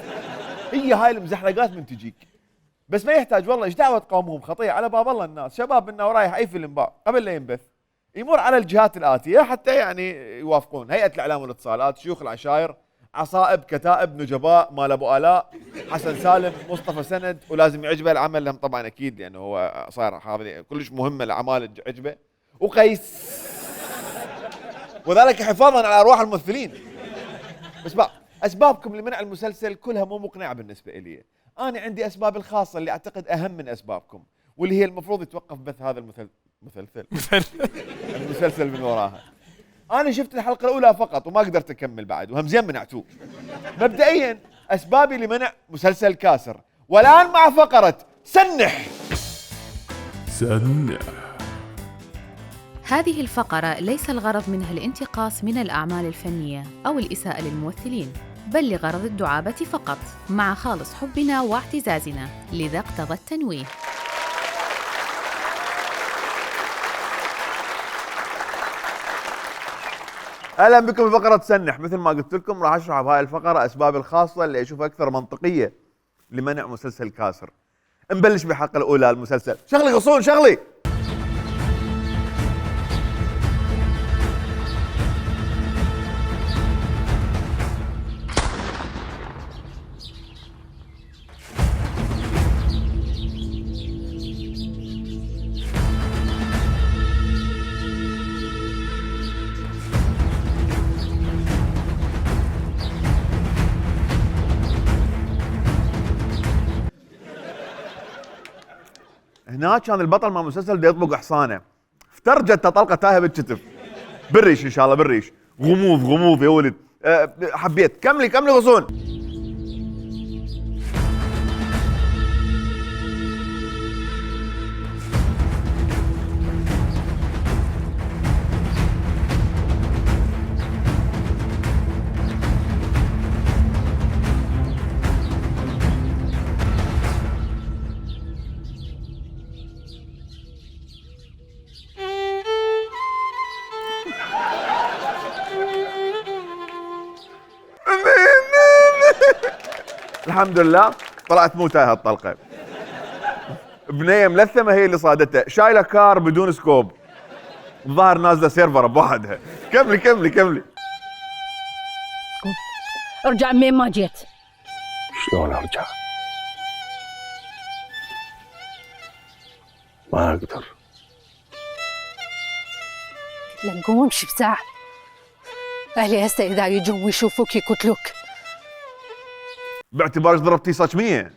هي هاي المزحلقات من تجيك، بس ما يحتاج والله ايش دعوه تقاومهم خطيه على باب الله. الناس شباب منا ورايح اي فيلم باع قبل لا ينبث يمر على الجهات الاتيه حتى يعني يوافقون: هيئه الاعلام والاتصالات، شيوخ العشائر، عصائب، كتائب، نجباء، مال ابو الاء، حسن سالم، مصطفى سند، ولازم يعجبه العمل لهم طبعا اكيد لانه هو صاير هذه كلش مهمه الاعمال عجبه، وقيس، وذلك حفاظا على ارواح الممثلين. بس بقى اسبابكم لمنع المسلسل كلها مو مقنعه بالنسبه لي. انا عندي اسباب الخاصه اللي اعتقد اهم من اسبابكم، واللي هي المفروض يتوقف بث هذا المسلسل من وراها. أنا شفت الحلقة الأولى فقط وما قدرت أكمل بعد، وهمزين منعتوه. مبدئيا أسبابي لمنع مسلسل كاسر، والآن مع فقرة سنح. هذه الفقرة ليس الغرض منها الانتقاص من الأعمال الفنية أو الإساءة للممثلين، بل لغرض الدعابة فقط مع خالص حبنا واعتزازنا، لذا اقتضى التنويه. اهلا بكم في فقره سنح. مثل ما قلت لكم راح اشرح بهاي الفقره اسبابي الخاصه اللي اشوفها اكثر منطقيه لمنع مسلسل كاسر. نبلش بالحلقه الاولى. المسلسل شغلي غصون شغلي. هناك كان البطل مال المسلسل بده يطبق حصانه، افترجت طلقه تاهه بالكتف. بالريش ان شاء الله، بالريش. غموض يا ولد. حبيت. كملي غصون. الحمد لله طلعت مو تايهه الطلقه. بنيه ملثمه هي اللي صادتها، شايله كار بدون سكوب. الظاهر نازله سيرفر بوحدها. كملي. ارجع من ما جيت. شلون ارجع؟ ما اقدر. لما قوم امشي بساعة. اهلي هسه اذا يجوا ويشوفوك يقتلوك. باعتبارك ضربتي صجميه.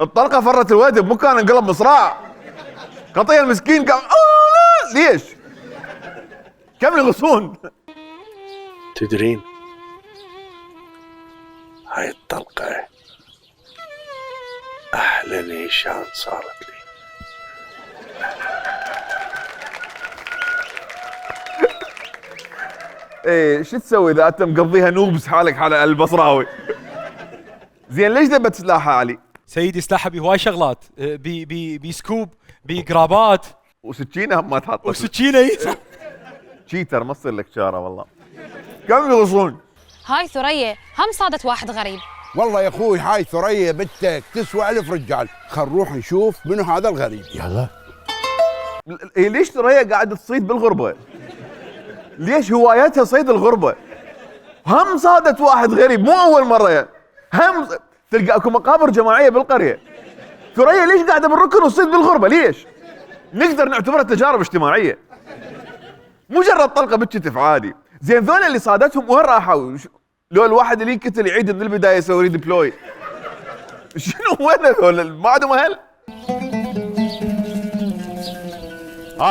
الطلقه فرت الوادي بمكان انقلب مصراع. قطيه المسكين قام ليش؟ كملي غصون. تدرين هاي الطلقة أحلى نيشان صارت لي. ايه شو تسوي اذا انت مقضيها نوبس حالك حال البصراوي؟ زين ليش ذبت سلاحها علي؟ سيدي سلاحها بهواي شغلات، بسكوب، بقرابات وسكينه هم ما تحط. وسكينه تشيتر ما تصير لك شاره والله. كم يغصون؟ هاي ثريا هم صادت واحد غريب. والله يا اخوي هاي ثريا بنتك تسوى 1000 رجال، خل نروح نشوف منو هذا الغريب. يلا. إيه ليش ثريا قاعده تصيد بالغربه؟ ليش هوايتها صيد الغربه؟ هم صادت واحد غريب مو اول مره يعني. هم تلقى اكو مقابر جماعيه بالقريه. ثريا ليش قاعده بالركن وتصيد بالغربه؟ ليش؟ نقدر نعتبرها تجارب اجتماعيه. مجرد طلقه بالكتف عادي. زين ذولا اللي صادتهم وين راحوا؟ لو الواحد اللي ينقتل يعيد من البدايه يسوي ريديبلوي. شنو وين هذول؟ ما عندهم اهل؟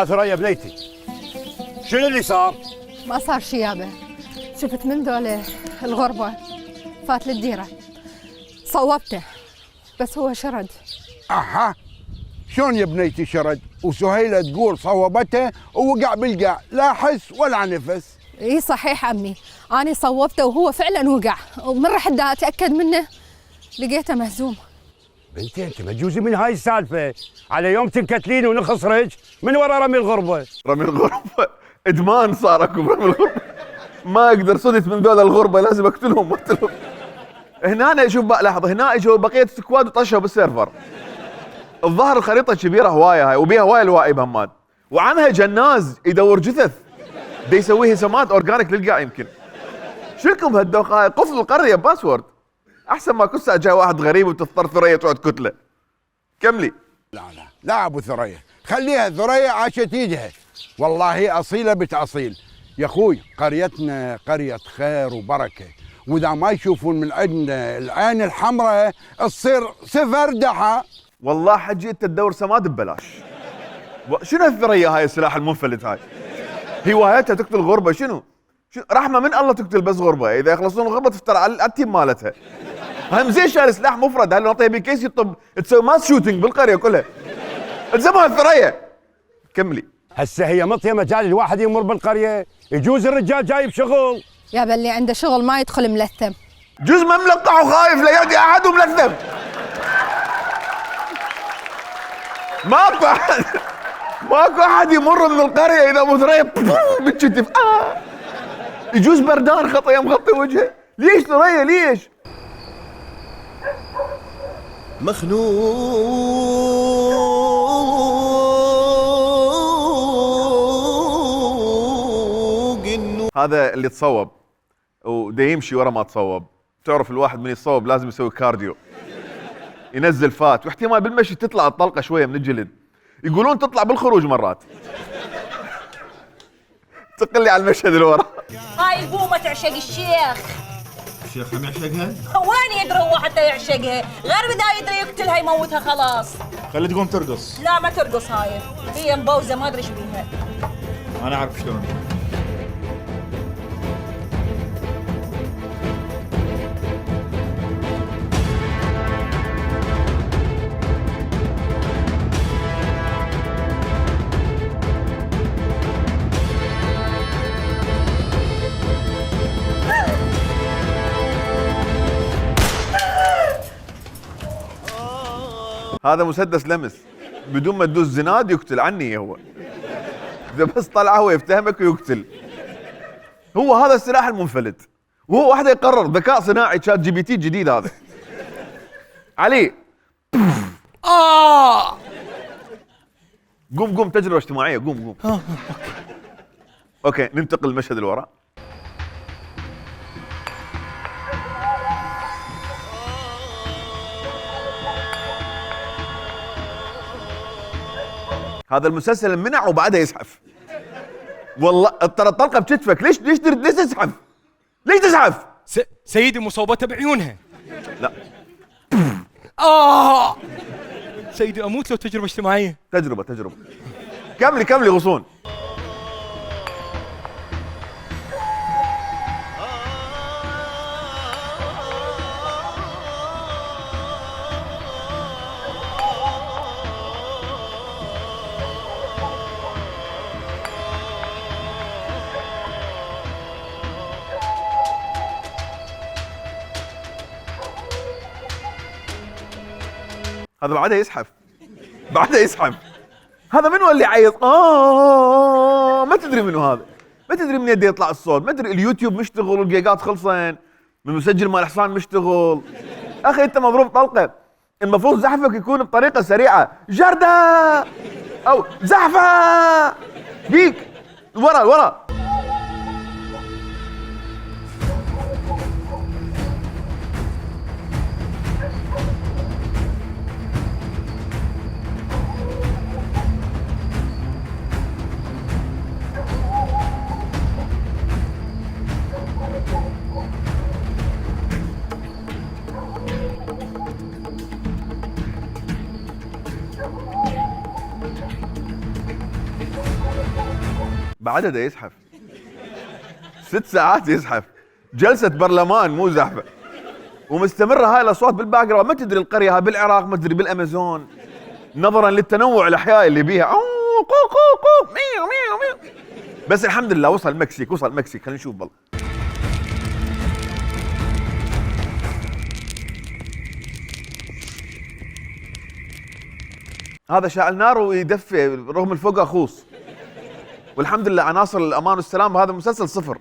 ثريا بنيتي شنو اللي صار؟ ما صار شي يابا. شفت من ذول الغربة فات للديرة صوبته بس هو شرد. اها شلون يا بنيتي شرد؟ وسهيلة تقول صوبته ووقع بالقاع لا حس ولا نفس. اي صحيح عمي، انا صوبته وهو فعلا وقع، ومن رحت دا اتاكد منه لقيته مهزوم. بنتي انت ما تجوزي من هاي السالفه، على يوم تنكتلين ونخص رج من ورا رمي الغربه. رمي الغربه ادمان صار اكو برمي الغربه. ما اقدر صدت من ذول الغربه لازم اقتلهم. هنا شوف لاحظ هنا اجوا بقيه السكواد وطشوا بالسيرفر. الظاهر الخريطه كبيره هوايه هاي وبيها هوايه الوائي بهمات، وعنها جناز يدور جثث دي يسويه سمات اورجانيك للقاع. يمكن شلكم بهالدوخه قفل القريه باسورد احسن ما كل ساعه جاي واحد غريب وتضطر ثريا تقعد كتله. كملي. لا ابو ثريا خليها، ثريا عاشت ايدها والله اصيله بنت اصيل. يا اخوي قريتنا قريه خير وبركه، واذا ما يشوفون من عندنا العين الحمراء تصير صفر دحى. والله حجي انت تدور سماد ببلاش. شنو الثريا هاي السلاح المنفلت هاي؟ هوايتها تقتل غربه. شنو رحمه من الله تقتل بس غربه، اذا يخلصون الغربه تفتر على التيم مالتها. هم زين شايل سلاح مفرد، هل نعطيها بكيس يطب تسوي ماس شوتنج بالقريه كلها. الزمها الثريا. كملي. هسه هي مطيه مجال الواحد يمر بالقريه، يجوز الرجال جايب شغل. يا اللي عنده شغل ما يدخل ملثم. جوز ما ملقح وخايف لا يأتي احد وملثم. ماكو احد يمر من القريه اذا ابو ثريا بالكتف. يجوز بردان خطيه مغطي وجهه. ليش ثريا ليش؟ مخلوق هذا اللي تصوب وده يمشي ورا ما تصوب. تعرف الواحد من يتصوب لازم يسوي كارديو، ينزل فات، واحتمال بالمشي تطلع الطلقه شويه من الجلد. يقولون تطلع بالخروج مرات. تقلي على المشهد اللي ورا. هاي البومه تعشق الشيخ. الشيخ هم يعشقها؟ وين يدري هو حتى يعشقها؟ غير بدا يدري يقتلها يموتها خلاص. خلي تقوم ترقص. لا ما ترقص هي مبوزه ما ادري ايش بيها. انا اعرف شلون. هذا مسدس لمس بدون ما تدوس زناد يقتل عني هو. اذا بس طلع هو يفتهمك ويقتل. هو هذا السلاح المنفلت، وهو واحد يقرر ذكاء صناعي شات جي بي تي جديد هذا. علي قوم تجربة اجتماعية قوم. اوكي ننتقل المشهد اللي وراه. هذا المسلسل منع وبعدها يزحف. والله ترى الطلقه بكتفك. ليش تزحف؟ ليش تزحف؟ سيدي مصوبتها بعيونها. لا سيدي اموت لو تجربه اجتماعيه. تجربه كملي غصون. هذا بعدها يزحف. هذا منو اللي يعيط؟ ما تدري منو هذا، ما تدري من يده يطلع الصوت، ما تدري اليوتيوب مشتغل والجيجات خلصين، من مسجل مال حصان مشتغل. اخي انت مضروب طلقه، المفروض زحفك يكون بطريقه سريعه، جردة او زحفه ديك ورا. بعدها ده يزحف 6 ساعات يزحف، جلسة برلمان مو زحفة، ومستمرة هاي الأصوات بالباك جراوند. ما تدري القرية هاي بالعراق، ما تدري بالأمازون، نظرا للتنوع الأحياء اللي بيها. بس الحمد لله وصل المكسيك. خلينا نشوف بالله. هذا شاعل نار ويدفي رغم الفوق اخوص. والحمد لله عناصر الامان والسلام بهذا المسلسل 0.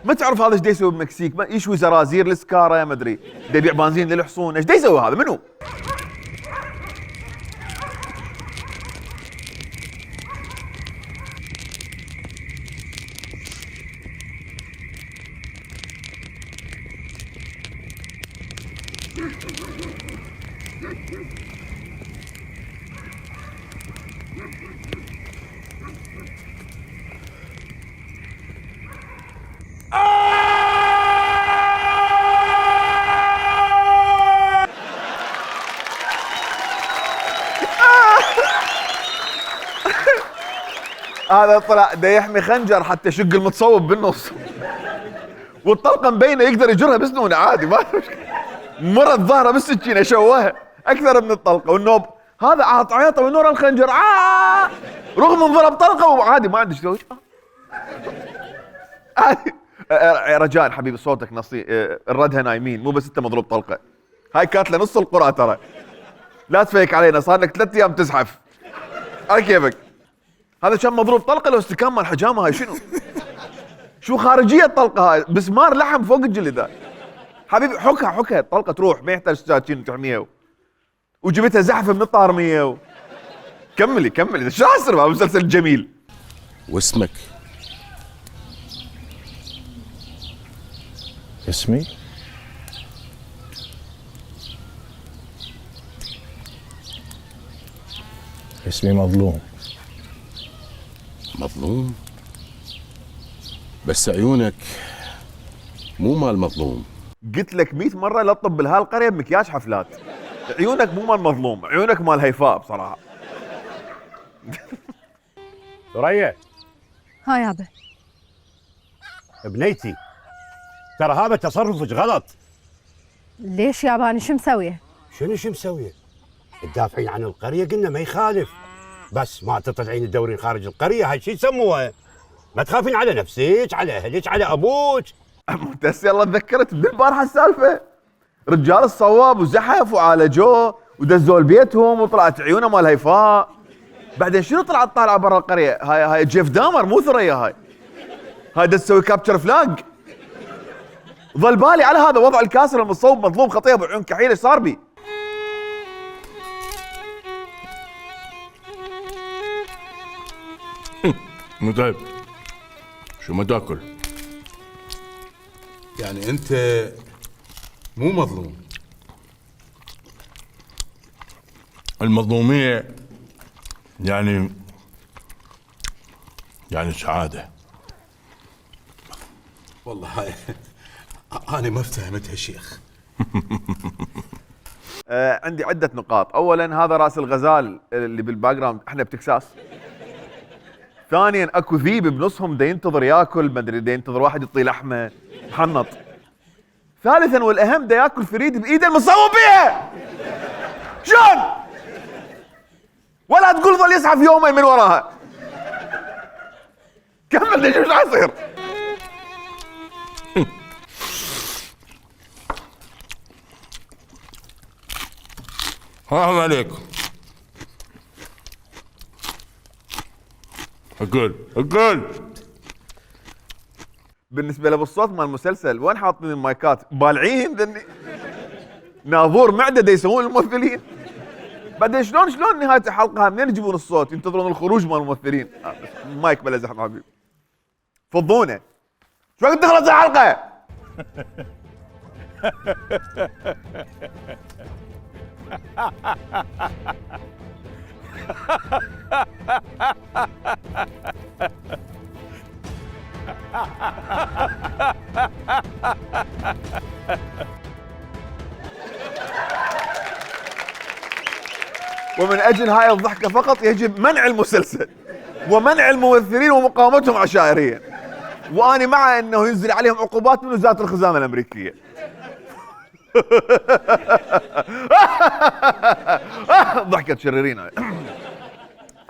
ما تعرف هذا ايش دا يسوي بالمكسيك؟ يشوي زرازير للسكاره، ما ادري دا يبيع بنزين للحصون، ايش دا يسوي هذا؟ منو؟ هذا طلع دا يحمي خنجر حتى يشق المتصوب بالنص، والطلقه مبينه يقدر يجرها بسنونه عادي، ما مرت ظهره بالسكينه شوهها اكثر من الطلقه. والنوب هذا عياطه من ورا الخنجر رغم انضرب طلقه وعادي ما عنده شيء. عادي. رجاء حبيبي صوتك نصي، الردها نايمين، مو بس انت مضروب طلقه، هاي كاتله نص القرى ترى، لا تفيك علينا، صار لك 3 ايام تزحف على كيفك. هذا كان مضروب طلقه لو استكان مال حجامه. هاي شو خارجيه الطلقه هاي؟ بسمار لحم فوق الجلد. حبيبي حكها الطلقه تروح، ما يحتاج سكين تحميها، وجبتها زحفه من الطارميه كملي شو راح يصير بهذا المسلسل الجميل؟ واسمك؟ اسمي؟ اسمي مظلوم. مظلوم؟ بس عيونك مو مال مظلوم. قلت لك 100 مره لا تطب بهالقريه بمكياج حفلات. عيونك مو مال مظلوم، عيونك مال هيفاء بصراحه. ثريا. ها يابا. بنيتي ترى هذا تصرفك غلط. ليش يابا انا شو مسويه؟ شو مسويه؟ تدافعين عن القريه، قلنا ما يخالف، بس ما تطلعين تدورين خارج القريه، هاي شو يسموها؟ ما تخافين على نفسك، على اهلك، على ابوك. بس يلا تذكرت بالبارحه السالفه، رجال الصواب وزحف وعالجوه ودزوا لبيتهم وطلعت عيونه مال هيفاء. بعدين شنو طلعت طالعه برا القريه؟ هاي جيف دامر مو ثريا، هاي تسوي كابتشر فلاج. ظل بالي على هذا وضع الكاسر المصوب مظلوم خطيه بعيون كحيل. ايش صار بي؟ متعب. شو ما تاكل؟ يعني انت مو مظلوم. المظلومية يعني سعادة. والله هاي انا ما افتهمتها شيخ. عندي عدة نقاط. أولا هذا رأس الغزال اللي بالباك جراوند، احنا بتكساس. ثانيا اكو ذيب بنصهم دا ينتظر ياكل، ما ادري دا ينتظر واحد يعطيه لحمة محنط. ثالثا والأهم دا ياكل فريد بإيده المصوب بيها. شلون؟ ولا تقول ظل يزحف يومين من وراها. كمل ليش ايش راح يصير؟ حرام عليكم. اقول بالنسبه له بالصوت مال المسلسل وين حاطين المايكات؟ بالعين ذني ناظور معده دا يسوون الممثلين. بعدين شلون نهايه الحلقه منين يجيبون الصوت؟ ينتظرون الخروج مال الممثلين. المايك بلا زحمه حبيبي. فضونا. شو وقت دخلت الحلقه؟ ومن أجل هاي الضحكة فقط يجب منع المسلسل ومنع الممثلين ومقاومتهم عشائريا. وأنا مع أنه ينزل عليهم عقوبات من وزارة الخزانة الأمريكية. ضحكة شريرين.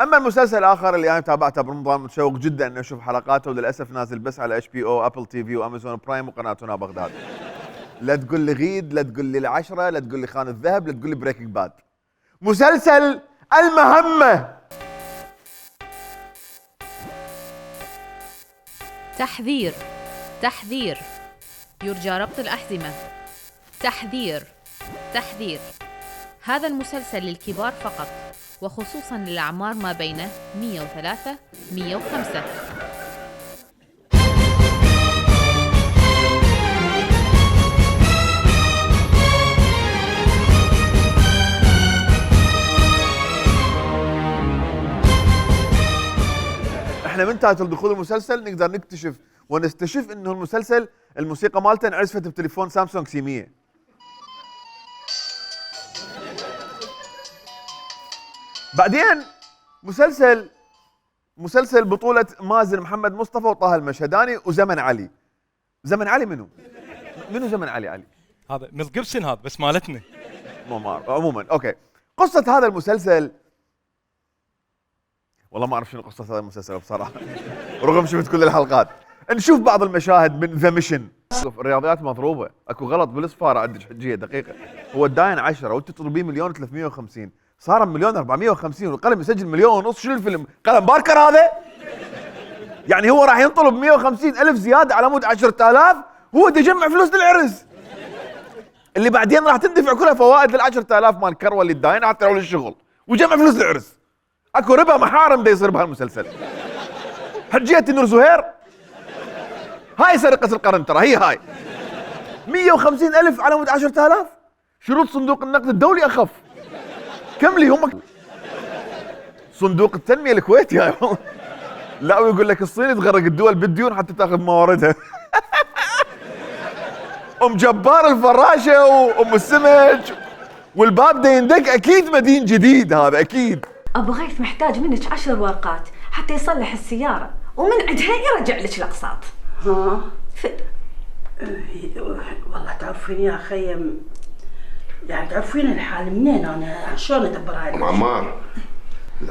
أما المسلسل الآخر اللي أنا تابعته برمضان، متشوق جدا أني أشوف حلقاته، وللأسف نازل بس على HBO، أبل TV وأمازون برايم وقناتنا بغداد. لا تقول لي غيد، لا تقول لي العشرة، لا تقول لي خان الذهب، لا تقول لي بريكنج باد. مسلسل المهمة. تحذير تحذير، يرجى ربط الأحزمة. تحذير تحذير، هذا المسلسل للكبار فقط، وخصوصا للأعمار ما بين 103 105. احنا من تايتل دخول المسلسل نقدر نكتشف ونستشف انه المسلسل الموسيقى مالته انعزفت بتليفون سامسونج سي 100. بعدين مسلسل بطولة مازن محمد مصطفى وطه المشهداني وزمن علي. زمن علي منو زمن علي؟ هذا ميل جيبسون، هذا بس مالتنا. عموما اوكي. قصة هذا المسلسل والله ما اعرف شنو قصة هذا المسلسل بصراحة. رغم شفت كل الحلقات. نشوف بعض المشاهد من ذا ميشن. الرياضيات مضروبة، اكو غلط بالصفارة عندك حجية دقيقة. هو الداين 10 وانت تطلبين 1,350,000، صار 1,450,000 والقلم يسجل 1,500,000. شنو الفيلم؟ قلم باركر هذا؟ يعني هو راح ينطلب 150,000 زيادة على مود 10,000 هو دا يجمع فلوس للعرس اللي بعدين راح تندفع كلها فوائد لل10,000 مال كروة اللي الداين حتى لو للشغل وجمع فلوس للعرس. اكو ربا محارم دا يصير بهالمسلسل. حجية نور زهير هاي سرقة القرن، ترى هي هاي 150,000 على مود 10,000. شروط صندوق النقد الدولي اخف. كم لي هم صندوق التنمية الكويتي هاي. لا ويقول لك الصين تغرق الدول بالديون حتى تاخذ مواردها. ام جبار الفراشه وام السمك والباب دا يندق. اكيد مدين جديد هذا اكيد. ابو غيث محتاج منك 10 ورقات حتى يصلح السياره ومن عندها يرجع لك الاقساط. ها والله تعرفين يا خيم، يعني تعرفين الحال منين انا شلون ادبر هاي ام عمار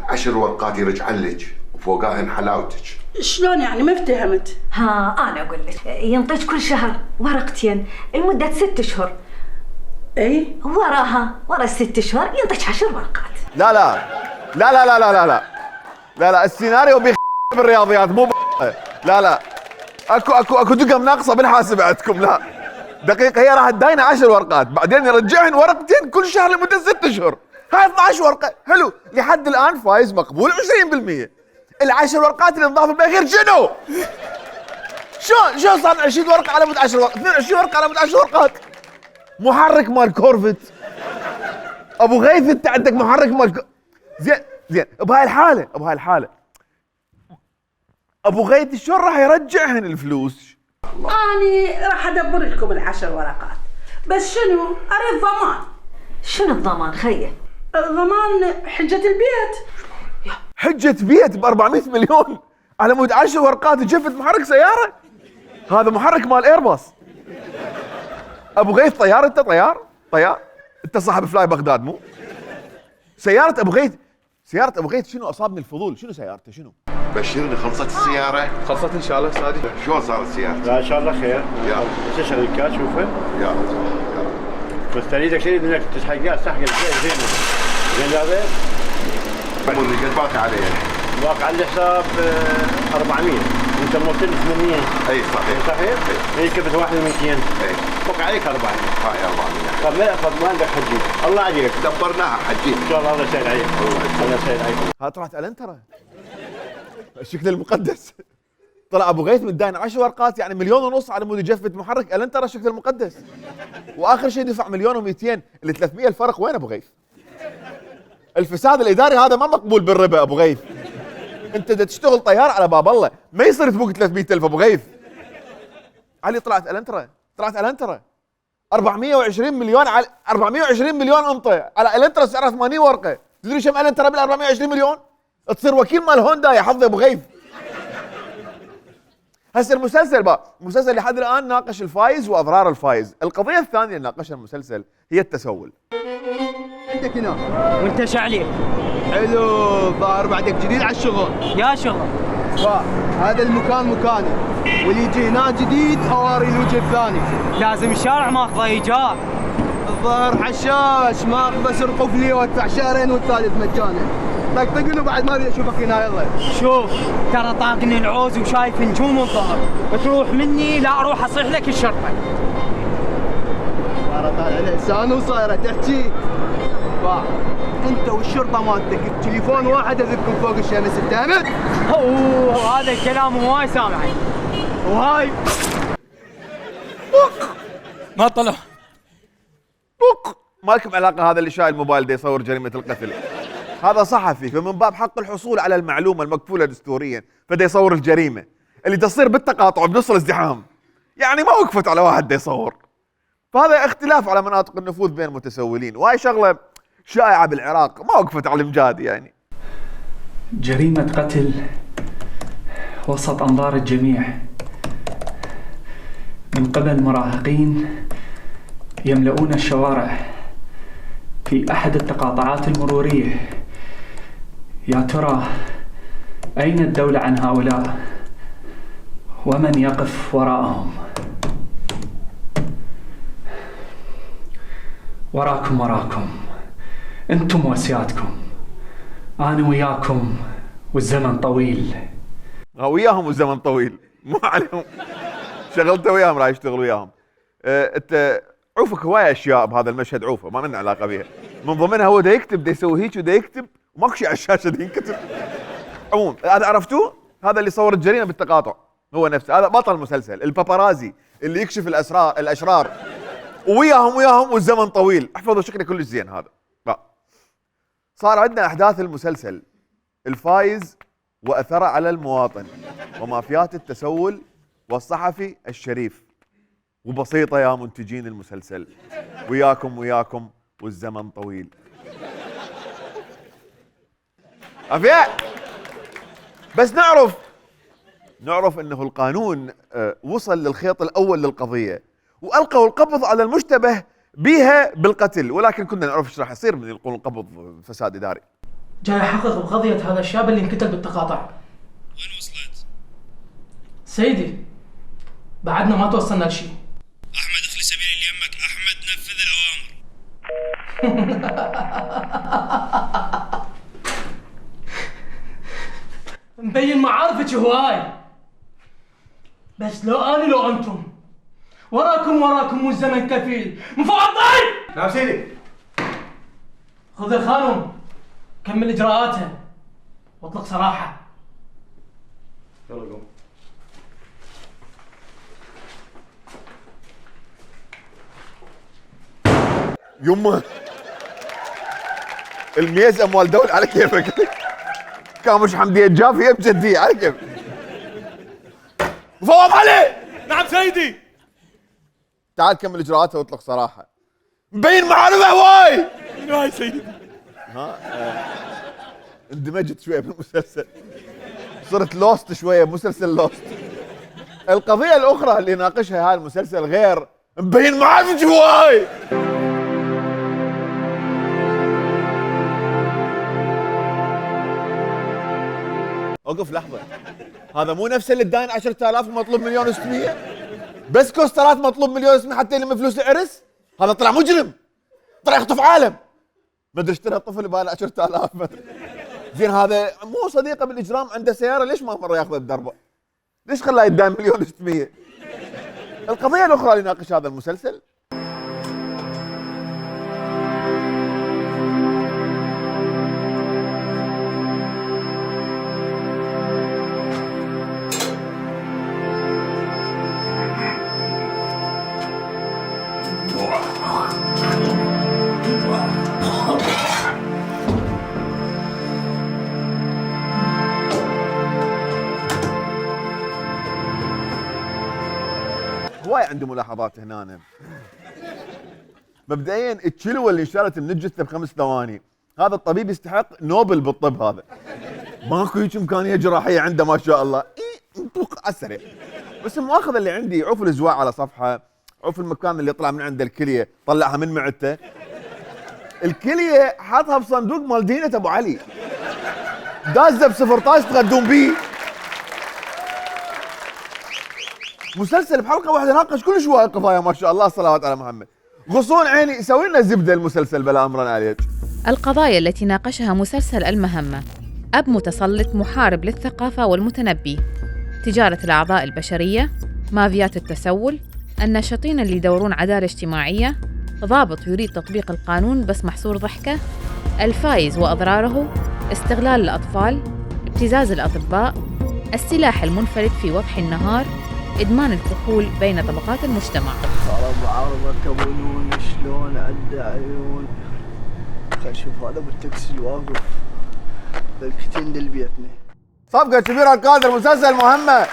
10 ورقات يرجعن لك وفوقاهن حلاوتك. شلون يعني؟ ما افتهمت. ها انا اقول لك ينطيك كل شهر ورقتين لمده 6 اشهر. اي وراها ورا 6 اشهر ينطيك 10 ورقات. لا لا لا لا لا لا لا لا لا لا السيناريو بالرياضيات مو لا لا اكو دقم ناقصه بالحاسب عندكم. لا دقيقه، هي راح تداينا 10 ورقات بعدين يرجعن ورقتين كل شهر لمده 6 اشهر. هاي 12 ورقه. حلو لحد الان فايز مقبول 20%. ال10 ورقات اللي انضافوا بالاخير شنو؟ شو صار 20 ورقه على مود 10 ورقات، 22 ورقه على مود 10 ورقات. محرك مال كورفت. ابو غيث انت عندك محرك مال زين بهاي الحاله ابو غيث شلون راح يرجعهن الفلوس؟ أنا راح أدبر لكم ال10 ورقات، بس شنو؟ أريد ضمان. شنو الضمان خيه؟ ضمان حجة البيت. حجة بيت ب 400 مليون على مود 10 ورقات جفت محرك سيارة؟ هذا محرك مال ايرباص. ابو غيث طيار انت؟ طيار انت صاحب فلاي بغداد مو؟ سيارة ابو غيث شنو اصابني الفضول؟ شنو سيارته شنو؟ بشرني خلصت السيارة؟ خلصت ان شاء الله سادي. شلون صارت سيارتك؟ لا ان شاء الله خير. يا تشغل الكاش شوفه. يا بس تريدك تريد انك تسحقها سحقه زين هذا؟ اللي قد باقي عليه؟ باقي على الحساب 400 وانت موصل 800. اي صحيح. اي كبت واحد 200. اي بقى عليك 400. هاي 400. طب لا طب ما عندك حجي. الله عليك. دبرناها حجي. ان شاء الله الله يسهل عليك. الله يسهل عليك. ها طلعت الانترا الشكل المقدس. طلع ابو غيث متداين 10 ورقات يعني 1.5 مليون على مود يجفت محرك الانترا الشكل المقدس. واخر شيء دفع 1,200,000 ال 300 الفرق وين ابو غيث؟ الفساد الاداري هذا ما مقبول بالربا ابو غيث. انت دا تشتغل طيار على باب الله، ما يصير تبوق 300,000 ابو غيث. علي طلعت الانترا 420 مليون على 420 مليون انطي على الانترا سعرها 80 ورقه. تدري كم الانترا بال 420 مليون؟ تصير وكيل مال هوندا يا حظ ابو غيث. هسه المسلسل لحد الان ناقش الفايز واضرار الفايز. القضيه الثانيه اللي ناقشها المسلسل هي التسول. عندك هنا وانت شعلي حلو. ظاهر بعدك جديد على الشغل. يا شغل هذا المكان مكاني واللي يجي هنا جديد اواري الوجه الثاني. لازم الشارع ماخذه ايجار. الظاهر حشاش ماخذه سرقف لي وادفع شهرين والثالث مجانا. طقطق له بعد ما اريد اشوفك هنا. يلا شوف ترى طاقني العوز وشايف نجوم الظهر، بتروح مني لا اروح اصيح لك الشرطه. صار طالع لسان وصايره تحكي. انت والشرطه مالتك بتليفون واحد ازبكم فوق الشمس. اتهمت؟ اوه هذا الكلام هواي سامعني. وهاي ما طلع ما لكم علاقه. هذا اللي شايل الموبايل ده يصور جريمه القتل هذا صحفي، فمن باب حق الحصول على المعلومه المكفوله دستوريا فده يصور الجريمه اللي تصير بالتقاطع بنص الازدحام. يعني ما وقفت على واحد ده يصور. فهذا اختلاف على مناطق النفوذ بين المتسولين، وهي شغله شائعه بالعراق ما وقفت على الامجاد. يعني جريمه قتل وسط انظار الجميع من قبل مراهقين يملؤون الشوارع في احد التقاطعات المروريه. يا ترى اين الدوله عن هؤلاء ومن يقف وراءهم؟ وراكم انتم وسيادكم، انا وياكم والزمن طويل. وياهم والزمن طويل مو عليهم. شغلته وياهم راح يشتغل وياهم. انت عوفك هوايه اشياء بهذا المشهد عوفه ما لنا علاقه بها. من ضمنها هو دا يكتب، دا يسوي هيك ودا يكتب وماكو شيء على الشاشه دا ينكتب. عموم هذا عرفتوه؟ هذا اللي صور الجريمه بالتقاطع هو نفسه. هذا بطل المسلسل البابارازي اللي يكشف الاشرار. وياهم والزمن طويل. احفظوا شكله كلش زين هذا. صار عندنا احداث المسلسل الفايز واثره على المواطن ومافيات التسول والصحفي الشريف. وبسيطة يا منتجين المسلسل، وياكم والزمن طويل. عافية. بس نعرف انه القانون وصل للخيط الاول للقضية والقوا القبض على المشتبه بها بالقتل، ولكن كنا نعرف ايش راح يصير من يلقون القبض فساد اداري. جاي احقق بقضية هذا الشاب اللي انقتل بالتقاطع. وين وصلت؟ سيدي بعدنا ما توصلنا لشيء. احمد اخلي سبيلي ليمك، احمد نفذ الاوامر. مبين معارفك هواي، بس لو انا لو انتم وراكم والزمن كفيل. مفضل. نعم سيدي. خذ الخانم كمل اجراءاتها واطلق سراحه. يلا قوم. يمه الميز اموال دولة على كيفك. كامش حمدية الجافية بجدية على كيف. فوض علي. نعم سيدي. تعال كمل اجراءاتها واطلق صراحة. مبين معارضة هواي. هاي سيدي. اندمجت شوية بالمسلسل، صرت لوست شوية بمسلسل لوست. القضية الأخرى اللي ناقشها هاي المسلسل غير مبين معارضة هواي. اوقف لحظة، هذا مو نفس اللي اداين 10,000 ومطلوب 1,600,000 بس كوسترات مطلوب 1,600,000 حتى يلم فلوس العرس؟ هذا طلع مجرم، طلع يخطف عالم. ما ادري اشترى طفل بال 10,000 زين هذا مو صديقه بالاجرام، عنده سيارة، ليش ما مرة ياخذ الدربة؟ ليش خلاه يداين 1,600,000؟ القضية الأخرى اللي يناقش هذا المسلسل هواي عنده ملاحظات هنا. مبدئيا الكيلو اللي انشالت من الجثه ب5 ثواني، هذا الطبيب يستحق نوبل بالطب. هذا ماكو هيك امكانيه جراحيه عنده ما شاء الله. انطق على السريع. بس المؤاخذه اللي عندي، عوف الازواء على صفحه، عوف المكان اللي طلع من عنده الكليه، طلعها من معدته. الكليه حاطها بصندوق مال دينة ابو علي، دازه بسفرطاش تغدون بيه. مسلسل بحلقه واحده ناقش كل شويه القضايا ما شاء الله. صلوات على محمد. غصون عيني، سوي لنا زبده المسلسل بلا امرا عليك. القضايا التي ناقشها مسلسل المهمة: أب متسلط محارب للثقافة والمتنبي، تجارة الأعضاء البشرية، مافيات التسول، الناشطين اللي يدورون عدالة اجتماعية، ضابط يريد تطبيق القانون بس محصور ضحكة، الفايز وأضراره، استغلال الأطفال، ابتزاز الأطباء، السلاح المنفلت في وضح النهار، إدمان الكحول بين طبقات المجتمع. ابو عرضه كبنون شلون عنده عيون. خل شوف هذا بالتاكسي الواقف ذلكتين للبيتنا. صفقة كبيرة القادر، مسلسل مهمة،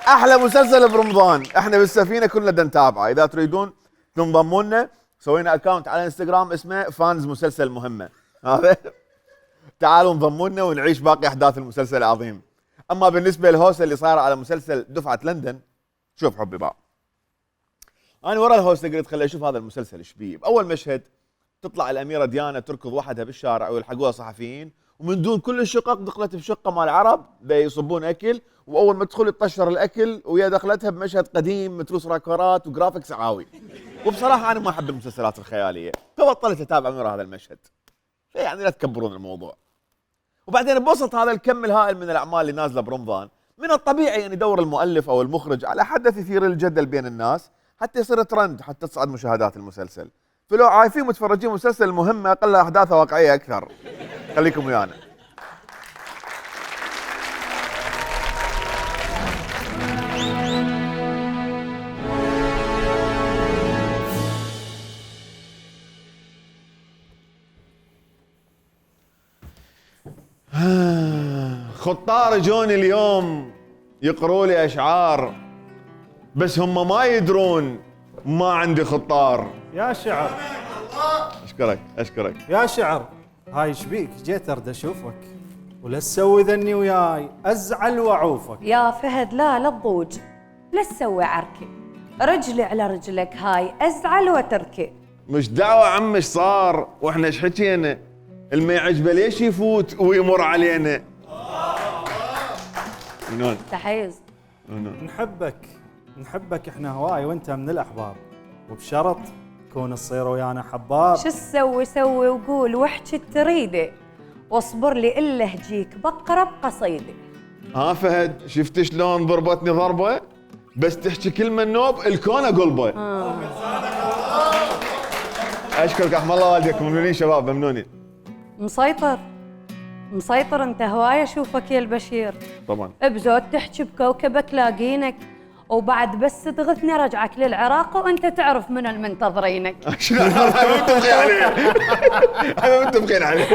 أحلى مسلسل برمضان. احنا بالسفينة كلنا نتابعه، إذا تريدون تنضموا لنا سوينا أكاونت على انستغرام اسمه فانز مسلسل مهمة. هذا تعالوا انضموا لنا ونعيش باقي أحداث المسلسل العظيم. أما بالنسبة للهوسة اللي صايرة على مسلسل دفعة لندن، شوف حبي بقى. أنا ورا الهوسة قلت خلي أشوف هذا المسلسل إيش بيه. بأول مشهد تطلع الأميرة ديانا تركض وحدها بالشارع ويلحقوها صحفيين، ومن دون كل الشقق دخلت بشقة مال العرب يصبون أكل، وأول ما تدخل تطشر الأكل وهي دخلتها بمشهد قديم متروس راكورات وجرافيكس عاوي. وبصراحة أنا ما أحب المسلسلات الخيالية، فبطلت أتابع من ورا هذا المشهد. يعني لا تكبرون الموضوع. وبعدين بوسط هذا الكم الهائل من الأعمال اللي نازلة برمضان، من الطبيعي أن يدور المؤلف أو المخرج على حدث يثير الجدل بين الناس حتى يصير ترند، حتى تصعد مشاهدات المسلسل. فلو عايفين متفرجين مسلسل مهمة أقل أحداثها واقعية أكثر. خليكم ويانا. خطار جوني اليوم يقروا لي أشعار بس هم ما يدرون ما عندي خطار. يا شعر اشكرك يا شعر، هاي شبيك؟ جيت ارد اشوفك ولا تسوي ذني وياي، ازعل واعوفك. يا فهد لا تضوج، لا تسوي عركي، رجلي على رجلك هاي ازعل وتركي. مش دعوه عم ايش صار واحنا ايش حكينا، اللي يعجبه ليش يفوت ويمر علينا. منون تحيز. نحبك احنا هواي وانت من الاحباب، وبشرط كون تصير ويانا حباب. شو تسوي سوي وقول واحكي تريده، واصبر لي الا هجيك بقرب قصيده. ها فهد، شفت شلون ضربتني ضربه؟ بس تحكي كلمه النوب الكون قلبه. اشكرك احمد الله والديك، ممنونين شباب ممنونين. مسيطر انت هواي اشوفك يا البشير. طبعا بزود تحكي بكوكبك لاقينك، وبعد بس تغثني رجعك للعراق وانت تعرف من المنتظرينك. شنو متفقين عليه؟ انا متفقين عليه.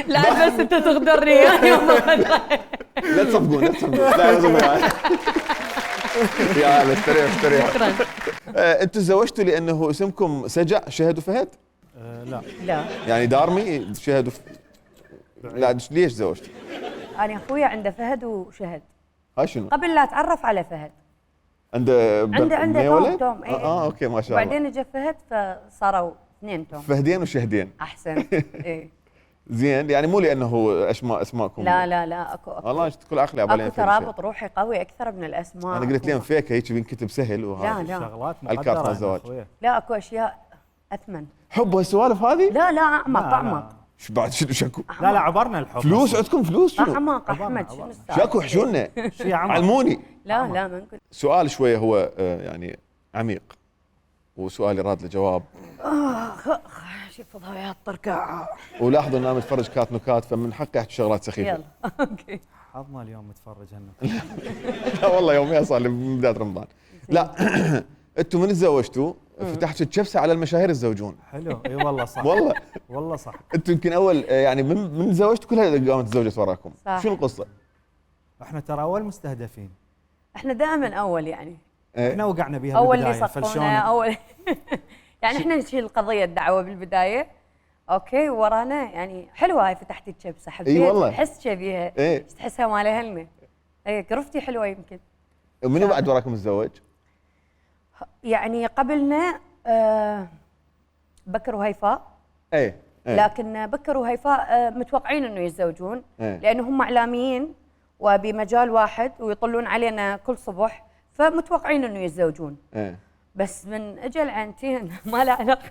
لا بس انت تغدرني يا لا تصفقون لا يا هلا استريح. شكرا. انتم تزوجتوا لانه اسمكم سجع شهد وفهد؟ لا يعني دارمي شهد لا ليش زوجتوا؟ انا اخويا عنده فهد وشهد. هاي شنو؟ قبل لا اتعرف على فهد. عنده توم اوكي ما شاء الله. بعدين اجى فهد فصاروا اثنين توم. فهدين وشهدين. احسن. ايه زين، يعني مو لانه اسماءكم. لا اكو والله كل عقلي عبالي اكو ترابط روحي قوي اكثر من الاسماء. انا قلت لهم فيك هيك بينكتب سهل وهذا. لا شغلات الكارت الزواج. لا اكو اشياء اثمن. حب هالسوالف هذه؟ لا اعمق. شو بعد شكو؟ لا عبرنا الحب. فلوس عندكم فلوس شنو؟ اعمق احمد شنو السالفه؟ شكو حشونا علموني. لا ما نقول. سؤال شويه هو يعني عميق، وسؤالي راد لجواب. شوف ضويات طرقاعه. ولاحظوا ان انا متفرج كات نكات، فمن حقي احكي شغلات سخيفه. يلا اوكي. حظنا اليوم متفرج لا والله يوميا صار لي من بدايه رمضان. لا انتم من تزوجتوا فتحتوا الشبسه على المشاهير الزوجون. حلو اي والله صح. والله صح. انتم يمكن اول يعني من تزوجتوا كلها قامت تزوجت وراكم. شنو القصه؟ احنا ترى اول مستهدفين. احنا دائما اول يعني. احنا وقعنا بها اول بالبدايه. اللي صفونا اول. يعني احنا نشيل القضيه الدعوه بالبدايه. اوكي ورانا يعني حلوه هاي فتحتي الشبسه حبيت. والله احس بيها. تحسها مال اهلنا. اي قرفتي حلوه يمكن. ومنو بعد وراكم تزوج؟ يعني قبلنا بكر وهيفاء. ايه. لكن بكر وهيفاء متوقعين انه يتزوجون. لانه هم اعلاميين وبمجال واحد ويطلون علينا كل صبح، فمتوقعين انه يتزوجون. بس من اجل عينتين ما له علاقه.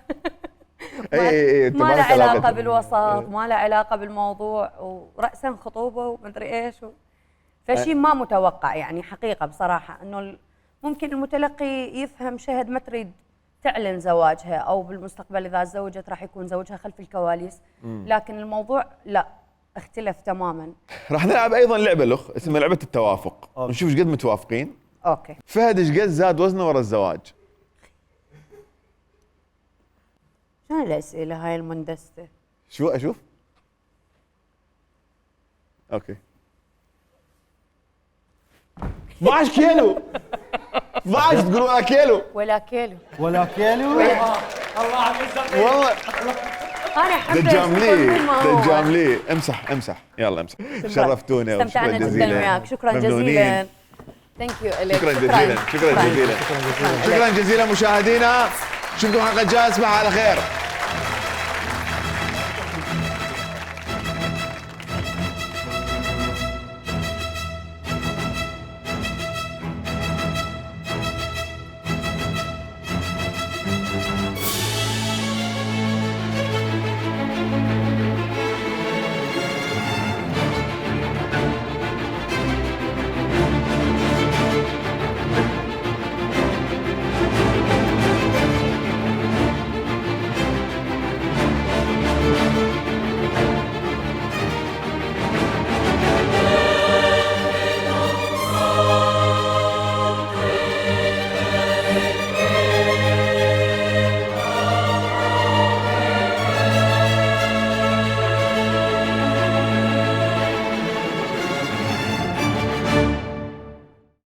ما له علاقه بالوسط، ما له علاقه بالموضوع، وراسا خطوبه ومدري ايش فشي ما متوقع يعني حقيقه بصراحه انه ممكن المتلقي يفهم شهد ما تريد تعلن زواجها، او بالمستقبل اذا تزوجت راح يكون زوجها خلف الكواليس. لكن الموضوع لا اختلف تماما. راح نلعب ايضا لعبه اسمها لعبه التوافق. نشوف ايش قد متوافقين. اوكي. فهد ايش قد زاد وزنه ورا الزواج؟ شنو الاسئله هاي المندسه؟ شو اشوف؟ اوكي 12 كيلو 12 تقول ولا كيلو ولا كيلو الله عم والله انا حبيت دجاملي امسح يلا امسح. شرفتونا استمتعنا جدا وياك. شكرا جزيلا. ثانك يو الك. شكرا جزيلا مشاهدينا، نشوفكم حلقه جايه. تصبحوا على خير.